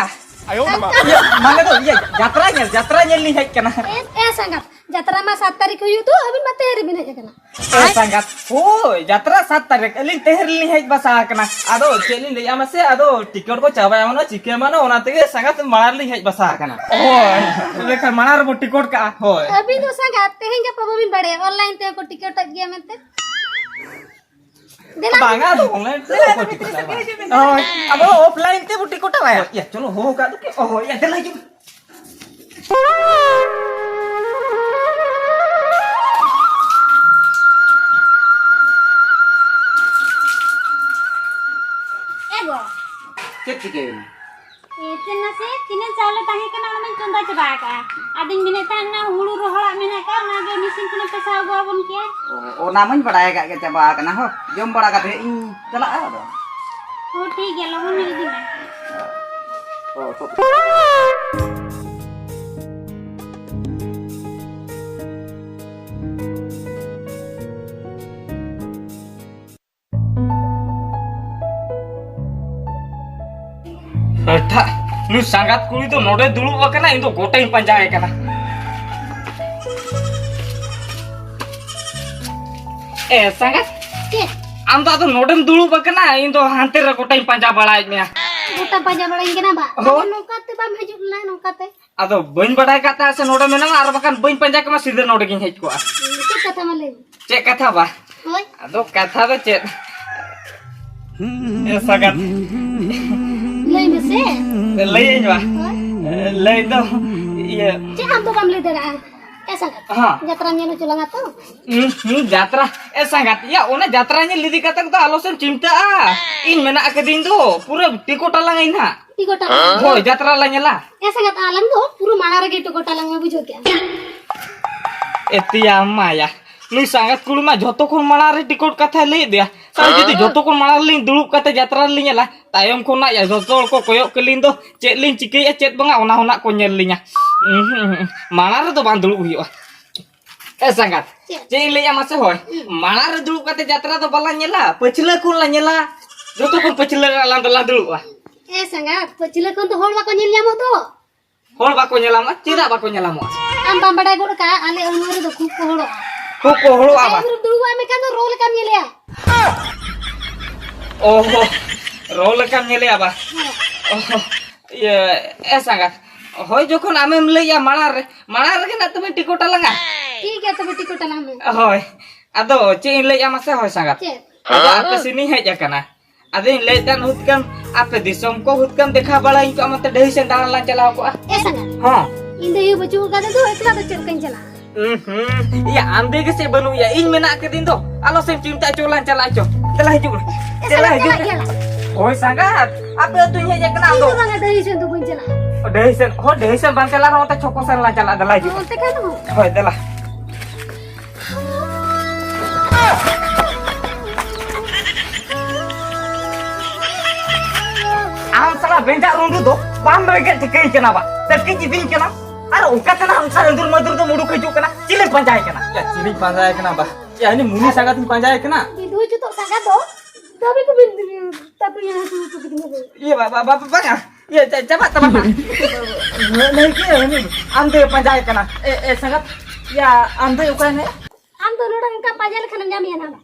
ᱦᱟᱝᱠᱟ? ᱤᱭᱟᱹ, ᱢᱟᱱᱮ ᱫᱚ ᱤᱭᱟᱹ, ᱡᱟᱛᱨᱟ ᱧᱮᱞ, ᱡᱟᱛᱨᱟ ᱧᱮᱞ ᱞᱤᱧ ᱦᱮᱡ ᱟᱠᱟᱱᱟ᱾ ᱮ, ᱮ ᱥᱟᱸᱜᱟᱛ, ᱡᱟᱛᱨᱟ ᱢᱟ ᱥᱟᱛ ᱛᱟᱹᱨᱤᱠᱷ ᱦᱩᱭᱩᱜ ᱫᱚ, ᱟᱹᱵᱤᱱ ᱢᱟ ᱛᱮᱦᱮᱧ ᱨᱮᱵᱤᱱ ᱦᱮᱡ ᱟᱠᱟᱱᱟ᱾ ᱮ ᱥᱟᱸᱜᱟᱛ, ᱦᱳᱭ, ᱡᱟᱛᱨᱟ ᱥᱟᱛ ᱛᱟᱹᱨᱤᱠᱷ, ᱟᱹᱞᱤᱧ ᱛᱮᱦᱮᱧ ᱨᱮᱞᱤᱧ ᱦᱮᱡ ᱵᱟᱥᱟ ᱟᱠᱟᱱᱟ᱾ ᱟᱫᱚ ᱪᱮᱫ ᱞᱤᱧ ᱞᱟᱹᱭᱟ ᱢᱟᱥᱮ, ᱟᱫᱚ ᱴᱤᱠᱤᱴ ᱠᱚ ᱪᱟᱵᱟᱭᱟ ᱢᱟᱱᱮ, ᱪᱤᱠᱟᱹ ᱢᱟᱱᱮ, ᱚᱱᱟ ᱛᱮᱜᱮ ᱥᱟᱸᱜᱟᱛ ᱢᱟᱲᱟᱝ ᱨᱮᱞᱤᱧ ᱦᱮᱡ ᱵᱟᱥᱟ ᱟᱠᱟᱱᱟ᱾ ᱦᱳᱭ, ᱮᱸᱰᱮᱠᱷᱟᱱ ᱢᱟᱲᱟᱝ ᱨᱮᱵᱚ ᱴᱤᱠᱤᱴ ᱠᱟᱜᱼᱟ᱾ ᱦᱳᱭ᱾ ᱟᱹᱵᱤᱱ ᱫᱚ ᱥᱟᱸᱜᱟᱛ, ᱛᱮᱦᱮᱧ ᱜᱟᱯᱟ ᱵᱟᱹᱵᱤᱱ ᱵᱟᱲᱟᱭᱟ online ᱛᱮᱦᱚᱸ ᱠᱚ ᱴᱤᱠᱤᱴᱮᱫ ᱜᱮᱭᱟ ᱢᱮᱱᱛᱮ? ᱫᱮᱞᱟ᱾ ᱵᱟᱝᱟ, ᱟᱫᱚ online ᱛᱮ ᱫᱮᱞᱟ, ᱚᱠᱚᱭ ᱫᱮᱞᱟ, ᱴᱤᱠᱤᱴ ᱫᱮᱞᱟ, ᱟᱭ? ᱫᱮᱞᱟ, ᱫᱮᱞᱟ᱾ ᱦᱳᱭ, ᱟᱵᱚ offline ᱛᱮᱵᱚ ᱴᱤᱠᱤᱴ ᱟᱭᱟ᱾ ᱦᱳᱭ, ᱭᱟ, ᱪᱚᱞᱚ, ᱦᱚᱦᱚ ᱠᱟᱜ ᱫᱚ ᱠᱤ? ᱦᱳᱭ, ᱭᱟ, ᱫᱮᱞᱟ ᱦᱤᱡᱩᱜ ᱢᱮ᱾ ᱮ ᱜᱚ᱾ ᱪᱮᱫ ᱪᱤᱠᱟᱹᱭᱮᱱᱟ? ᱮ, ᱪᱮᱫ ᱱᱟᱥᱮ ᱛᱤᱱᱟᱹᱜ ᱪᱟᱣᱞᱮ ᱛᱟᱦᱮᱸ ᱠᱟᱱᱟ, ᱚᱱᱟ ᱢᱟᱧ ᱪᱚᱸᱫᱟ ᱪᱟᱵᱟ ᱟᱠᱟᱜᱼᱟ᱾ ᱟᱫᱚᱧ ᱢᱮᱱᱮᱫ ᱛᱟᱦᱮᱱᱟ, ᱦᱩᱲᱩ ᱨᱚᱦᱚᱲᱟᱜ ᱢᱮᱱᱟᱜ ᱟᱠᱟᱫ, ᱚᱱᱟᱜᱮ ᱢᱮᱥᱤᱱ ᱠᱷᱚᱱᱮᱢ ᱯᱮᱥᱟᱣ ᱟᱹᱜᱩ ᱟᱵᱚᱱ ᱠᱮᱭᱟ᱾ ᱚ, ᱚᱱᱟ ᱢᱟᱧ ᱵᱟᱲᱟᱭ ᱟᱠᱟᱫ ᱜᱮ, ᱪᱟᱵᱟ ᱟᱠᱟᱱᱟ ᱦᱳ᱾ ᱡᱚᱢ ᱵᱟᱲᱟ ᱠᱟᱛᱮ ᱤᱧ ᱪᱟᱞᱟᱜᱼᱟ ᱟᱫᱚ᱾ ᱦᱳ, ᱴᱷᱤᱠ ᱜᱮᱭᱟ, ᱞᱚᱜᱚᱱ ᱧᱚᱜ ᱤᱫᱤ ᱢᱮ᱾ ᱚ, ᱛᱚ᱾ ᱦᱟᱹᱴᱷᱟ, ᱱᱩᱭ ᱥᱟᱸᱜᱟᱛ ᱠᱩᱲᱤ ᱫᱚ ᱱᱚᱰᱮ ᱫᱩᱲᱩᱵ ᱟᱠᱟᱱᱟ, ᱤᱧ ᱫᱚ ᱜᱚᱴᱟᱧ ᱯᱟᱸᱡᱟᱭᱮ ᱠᱟᱱᱟ᱾ ᱮ ᱥᱟᱸᱜᱟᱛ, ᱪᱮᱫ? ᱟᱢ ᱫᱚ ᱟᱫᱚ ᱱᱚᱰᱮᱢ ᱫᱩᱲᱩᱵ ᱟᱠᱟᱱᱟ, ᱤᱧ ᱫᱚ ᱦᱟᱱᱛᱮ ᱨᱮ ᱜᱚᱴᱟᱧ ᱯᱟᱸᱡᱟ ᱵᱟᱲᱟᱭᱮᱫ ᱢᱮᱭᱟ᱾ ᱜᱚᱴᱟ ᱯᱟᱸᱡᱟ ᱵᱟᱲᱟᱧ ᱠᱟᱱᱟ ᱵᱟ? ᱦᱳᱭ᱾ ᱟᱫᱚ ᱱᱚᱝᱠᱟ ᱛᱮ ᱵᱟᱢ ᱦᱤᱡᱩᱜ ᱞᱮᱱᱟ, ᱱᱚᱝᱠᱟ ᱛᱮ? ᱟᱫᱚ ᱵᱟᱹᱧ ᱵᱟᱰᱟᱭ ᱠᱟᱫ ᱛᱟᱦᱮᱸᱫ ᱥᱮ ᱱᱚᱰᱮ ᱢᱮᱱᱟᱢᱟ, ᱟᱨ ᱵᱟᱠᱷᱟᱱ ᱵᱟᱹᱧ ᱯᱟᱸᱡᱟ ᱠᱮᱢᱟ, ᱥᱤᱫᱷᱟᱹ ᱱᱚᱰᱮ ᱜᱤᱧ ᱦᱮᱡ ᱠᱚᱜᱼᱟ᱾ ᱪᱮᱫ ᱠᱟᱛᱷᱟ ᱢᱟ ᱞᱟᱹᱭ ᱢᱮ? ᱪᱮᱫ ᱠᱟᱛᱷᱟ ᱵᱟ? ᱦᱳᱭ᱾ ᱟᱫᱚ ᱠᱟᱛᱷᱟ ᱫᱚ ᱪᱮᱫ? ᱮ ᱥᱟᱸᱜᱟᱛ᱾ ᱞᱟᱹᱭ ᱢᱮᱥᱮ᱾ ᱞᱟᱹᱭᱟᱹᱧ ᱵᱟ? ᱦᱳᱭ᱾ ᱞᱟᱹᱭ ᱫᱚ ᱤᱭᱟᱹ᱾ ᱪᱮᱫ ᱟᱢ ᱫᱚ ᱵᱟᱢ ᱞᱟᱹᱭ ᱫᱟᱲᱮᱭᱟᱜᱼᱟ? ᱮ ᱥᱟᱸᱜᱟᱛ᱾ ᱦᱚᱸ᱾ ᱡᱟᱛᱨᱟ ᱧᱮᱞ ᱦᱚᱪᱚ ᱞᱟᱝᱟ ᱛᱚ᱾ ᱦᱩᱸ, ᱦᱩᱸ, ᱡᱟᱛᱨᱟ᱾ ᱮ ᱥᱟᱸᱜᱟᱛ, ᱭᱟ, ᱚᱱᱟ ᱡᱟᱛᱨᱟ ᱧᱮᱞ ᱤᱫᱤ ᱠᱟᱛᱮ ᱫᱚ ᱟᱞᱚ ᱥᱮᱢ ᱪᱤᱱᱛᱟᱹᱜᱼᱟ᱾ ᱤᱧ ᱢᱮᱱᱟᱜ ᱟᱠᱟᱫᱤᱧ ᱫᱚ, ᱯᱩᱨᱟᱹ ᱴᱤᱠᱚᱴ ᱟᱞᱟᱝ ᱤᱧ ᱦᱟᱸᱜ᱾ ᱴᱤᱠᱚᱴ ᱟᱞᱟᱝ? ᱦᱳᱭ, ᱡᱟᱛᱨᱟ ᱞᱟᱝ ᱧᱮᱞᱟ᱾ ᱮ ᱥᱟᱸᱜᱟᱛ, ᱟᱞᱟᱝ ᱫᱚ ᱯᱩᱨᱟᱹ ᱢᱟᱲᱟᱝ ᱨᱮᱜᱮ ᱴᱤᱠᱚᱴ ᱟᱞᱟᱝ ᱢᱮ, ᱵᱩᱡᱷᱟᱹᱣ ᱠᱮᱜᱼᱟ᱾ ᱮᱛᱤᱭᱟ ᱢᱟᱭᱟ, ᱱᱩᱭ ᱥᱟᱸᱜᱟᱛ ᱠᱩᱲᱤ ᱢᱟ ᱡᱷᱚᱛᱚ ᱠᱷᱚᱱ ᱢᱟᱲᱟᱝ ᱨᱮ ᱴᱤᱠᱚᱴ ᱠᱟᱛᱷᱟᱭ ᱞᱟᱹᱭᱮᱫ ᱫᱮᱭᱟ᱾ ᱥᱟᱶ ᱡᱩᱫᱤ ᱡᱷᱚᱛᱚ ᱠᱷᱚᱱ ᱢᱟᱲᱟᱝ ᱨᱮᱞᱤᱧ ᱫᱩᱲᱩᱵ ᱠᱟᱛᱮ ᱡᱟᱛᱨᱟ ᱞᱤᱧ ᱧᱮᱞᱟ, ᱛᱟᱭᱚᱢ ᱠᱷᱚᱱᱟᱜ ᱭᱟ ᱡᱷᱚᱛᱚ ᱦᱚᱲ ᱠᱚ ᱠᱚᱭᱚᱜ ᱠᱟᱹᱞᱤᱧ ᱫᱚ, ᱪᱮᱫ ᱞᱤᱧ ᱪᱤᱠᱟᱹᱭᱮᱫᱼᱟ ᱪᱮᱫ ᱵᱟᱝᱟ, ᱚᱱᱟ ᱦᱚᱸ ᱱᱟᱜ ᱠᱚ ᱧᱮᱞ ᱞᱤᱧᱟ᱾ ᱩᱸᱦᱩᱸ, ᱩᱸᱦᱩᱸ, ᱢᱟᱲᱟᱝ ᱨᱮᱫᱚ ᱵᱟᱝ ᱫᱩᱲᱩᱵ ᱦᱩᱭᱩᱜᱼᱟ᱾ ᱮ ᱥᱟᱸᱜᱟᱛ, ᱪᱮᱫ? ᱪᱮᱫ ᱤᱧ ᱞᱟᱹᱭᱟ ᱢᱟᱥᱮ ᱦᱳᱭ? ᱦᱩᱸ᱾ ᱢᱟᱲᱟᱝ ᱨᱮ ᱫᱩᱲᱩᱵ ᱠᱟᱛᱮ ᱡᱟᱛᱨᱟ ᱫᱚ ᱵᱟᱞᱟᱝ ᱧᱮᱞᱟ, ᱯᱟᱹᱪᱷᱞᱟᱹ ᱠᱷᱚᱱ ᱞᱟᱝ ᱧᱮᱞᱟ᱾ ᱡᱚᱛᱚ ᱠᱷᱚᱱ ᱯᱟᱹᱪᱷᱞᱟᱹ ᱨᱮ ᱟᱞᱟᱝ ᱫᱚᱞᱟᱝ ᱫᱩᱲᱩᱵᱼᱟ᱾ ᱮ ᱥᱟᱸᱜᱟᱛ, ᱯᱟᱹᱪᱷᱞᱟᱹ ᱠᱷᱚᱱ ᱫᱚ ᱦᱚᱲ ᱵᱟᱠᱚ ᱧᱮᱞ ᱧᱟᱢᱚᱜ ᱫᱚ᱾ ᱦᱚᱲ ᱵᱟᱠᱚ ᱧᱮᱞᱟᱢᱟ? ᱪᱮᱫᱟᱜ ᱵᱟᱠᱚ ᱧᱮᱞᱟᱢᱚᱜᱼᱟ? ᱟᱢ ᱵᱟᱢ ᱵᱟᱰᱟᱭ ᱜᱚᱫ ᱠᱟᱜᱼᱟ, ᱟᱞᱮ ᱟᱹᱲᱩᱣᱟᱹ ᱨᱮᱫᱚ ᱠᱷᱩᱵ ᱠᱚ ᱦᱚᱲᱚᱜᱼᱟ᱾ ᱠᱷᱩᱵ ᱠᱚ ᱦᱚᱲᱚᱜᱼᱟ ᱵᱟ? ᱛᱟᱭᱚᱢ ᱨᱮᱢ ᱫᱩᱲᱩᱵᱼᱟ, ᱢᱮᱱᱠᱷᱟᱱ ᱫᱚ ᱨᱚ ᱞᱮᱠᱟᱢ ᱧᱮᱞᱮᱜᱼᱟ᱾ ᱚ ᱦᱚ, ᱨᱚ ᱞᱮᱠᱟᱢ ᱧᱮᱞᱮᱜᱼᱟ ᱵᱟ? ᱦᱮᱸ᱾ ᱚ ᱦᱚ, ᱤᱭᱟᱹ, ᱮ ᱥᱟᱸᱜᱟᱛ, ᱦᱳᱭ, ᱡᱚᱠᱷᱚᱱ ᱟᱢᱮᱢ ᱞᱟᱹᱭᱮᱜᱼᱟ ᱢᱟᱲᱟᱝ ᱨᱮ, ᱢᱟᱲᱟᱝ ᱨᱮᱜᱮ ᱱᱟᱜ ᱛᱚᱵᱮ ᱴᱤᱠᱚᱴ ᱟᱞᱟᱝᱟ᱾ ᱴᱷᱤᱠ ᱜᱮᱭᱟ, ᱛᱚᱵᱮ ᱴᱤᱠᱚᱴ ᱟᱞᱟᱝ ᱢᱮ᱾ ᱦᱳᱭ, ᱟᱫᱚ ᱪᱮᱫ ᱤᱧ ᱞᱟᱹᱭᱮᱜᱼᱟ ᱢᱟᱥᱮ? ᱦᱳᱭ ᱥᱟᱸᱜᱟᱛ, ᱪᱮᱫ? ᱟᱫᱚ ᱟᱯᱮ ᱥᱮᱱᱤᱧ ᱦᱮᱡ ᱟᱠᱟᱱᱟ᱾ ᱟᱫᱚᱧ ᱞᱟᱹᱭᱮᱫ ᱠᱟᱱ, ᱦᱩᱛᱠᱟᱹᱢ ᱟᱯᱮ ᱫᱤᱥᱚᱢ ᱠᱚ ᱦᱩᱛᱠᱟᱹᱢ ᱫᱮᱠᱷᱟᱣ ᱵᱟᱲᱟᱧ ᱠᱚᱜᱼᱟ, ᱢᱚᱛᱮ ᱰᱟᱹᱦᱤ ᱥᱮᱱ ᱫᱟᱬᱟᱱ ᱞᱟᱝ ᱪᱟᱞᱟᱣ ᱠᱚᱜᱼᱟ᱾ ᱮ ᱥᱟᱸᱜᱟᱛ, ᱦᱚᱸ᱾ ᱤᱧ ᱫᱚ ᱭᱩ ᱵᱟᱹᱪᱩᱜ ᱠᱟᱫᱮ ᱫᱚ, ᱮᱠᱞᱟ ᱫᱚ ᱪᱮᱫ ᱞᱮᱠᱟᱧ ᱪᱟᱞᱟᱜᱼᱟ? ᱩᱸ ᱦᱩᱸ, ᱤᱭᱟᱹ, ᱟᱢ ᱫᱟᱹᱭ ᱜᱮ ᱪᱮᱫ ᱵᱟᱹᱱᱩᱜ ᱭᱟ, ᱤᱧ ᱢᱮᱱᱟᱜ ᱠᱟᱹᱫᱤᱧ ᱫᱚ᱾ ᱟᱞᱚ ᱥᱮᱢ ᱪᱤᱱᱛᱟᱹ, ᱪᱚ ᱞᱟᱝ ᱪᱟᱞᱟᱜᱼᱟ, ᱪᱚ᱾ ᱫᱮᱞᱟ ᱦᱤᱡᱩᱜ ᱢᱮ᱾ ᱮ ᱫᱮᱞᱟ ᱥᱟᱸᱜᱟᱛ, ᱦᱤᱡᱩᱜ ᱪᱟᱞᱟᱜ ᱢᱮ᱾ ᱜᱮᱭᱟ ᱞᱟᱝ᱾ ᱦᱳᱭ ᱥᱟᱸᱜᱟᱛ, ᱟᱯᱮ ᱟᱹᱛᱩᱧ ᱦᱮᱡ ᱟᱠᱟᱱᱟ ᱤᱧ ᱟᱫᱚ᱾ ᱫᱚ ᱵᱟᱝᱟ, ᱰᱟᱹᱦᱤ ᱥᱮᱱ ᱫᱚ ᱵᱟᱹᱧ ᱪᱟᱞᱟᱜᱼᱟ᱾ ᱰᱟᱹᱦᱤ ᱥᱮᱱ, ᱦᱳᱭ, ᱰᱟᱹᱦᱤ ᱥᱮᱱ ᱵᱟᱝ ᱪᱟᱞᱟᱜ ᱨᱮᱦᱚᱸ ᱚᱱᱛᱮ ᱪᱷᱚᱠᱚ ᱥᱮᱱ ᱞᱟᱝ ᱪᱟᱞᱟᱜᱼᱟ, ᱫᱮᱞᱟ ᱦᱤᱡᱩᱜ ᱢᱮ᱾ ᱚᱱᱛᱮ ᱠᱷᱟᱱ ᱫᱚ? ᱦᱳᱭ, ᱫᱮᱞᱟ᱾ ᱟᱢ ᱥᱟᱞᱟ ᱵᱮᱸᱡᱟᱜ ᱨᱩᱸᱰᱩ ᱫᱚ ᱵᱟᱢ ᱵᱮᱸᱜᱮᱫ ᱴᱷᱤᱠᱟᱹᱧ ᱠᱟᱱᱟ ᱵᱟ, ᱛᱟᱹᱠᱤᱡ ᱤᱫᱤᱧ ᱠᱟᱱᱟ᱾ ᱟᱨ ᱚᱱᱠᱟ ᱛᱮ ᱱᱟᱜ ᱚᱱᱠᱟ ᱟᱹᱫᱩᱨ ᱢᱟᱹᱫᱩᱨ ᱫᱚᱢ ᱩᱰᱩᱠ ᱦᱤᱡᱩᱜ ᱠᱟᱱᱟ, ᱪᱤᱞᱤᱢ ᱯᱟᱸᱡᱟᱭ ᱠᱟᱱᱟ? ᱭᱟ, ᱪᱤᱞᱤᱧ ᱯᱟᱸᱡᱟᱭ ᱠᱟᱱᱟ ᱵᱟ? ᱭᱟ, ᱦᱟᱹᱱᱤ ᱢᱩᱱᱤ ᱥᱟᱸᱜᱟᱛ ᱤᱧ ᱯᱟᱸᱡᱟᱭ ᱠᱟᱱᱟ᱾ ᱵᱤᱫᱩ ᱡᱩᱛᱩᱜ ᱥᱟᱸᱜᱟᱛ ᱫᱚ ᱫᱟᱹᱵᱤ ᱠᱚ ᱵᱤᱱ ᱛᱟᱯᱤᱧ ᱦᱟᱹᱥᱩ ᱦᱚᱪᱚ ᱠᱤᱫᱤᱧᱟ ᱵᱮᱱ᱾ ᱤᱭᱟᱹ, ᱵᱟ-, ᱵᱟ-, ᱵᱟ-, ᱵᱟᱝᱟ᱾ ᱤᱭᱟᱹ, ᱪᱟ-, ᱪᱟᱵᱟᱜ ᱛᱟᱢᱟ ᱦᱟᱸᱜ᱾ ᱱᱟᱹᱭ ᱠᱮ ᱩᱱᱤ ᱟᱢ ᱫᱚᱭ ᱯᱟᱸᱡᱟᱭ ᱠᱟᱱᱟ᱾ ᱮ, ᱮ, ᱥᱟᱸᱜᱟᱛ, ᱭᱟ, ᱟᱢ ᱫᱚᱭ ᱚᱠᱟᱭ ᱱᱟᱭ? ᱟᱢ ᱫᱚ ᱱᱚᱰᱮ ᱚᱱᱠᱟ ᱯᱟᱸᱡᱟ ᱞᱮᱠᱷᱟᱱᱮᱢ ᱧᱟᱢᱮᱭᱟ ᱱᱟᱦᱟᱜ᱾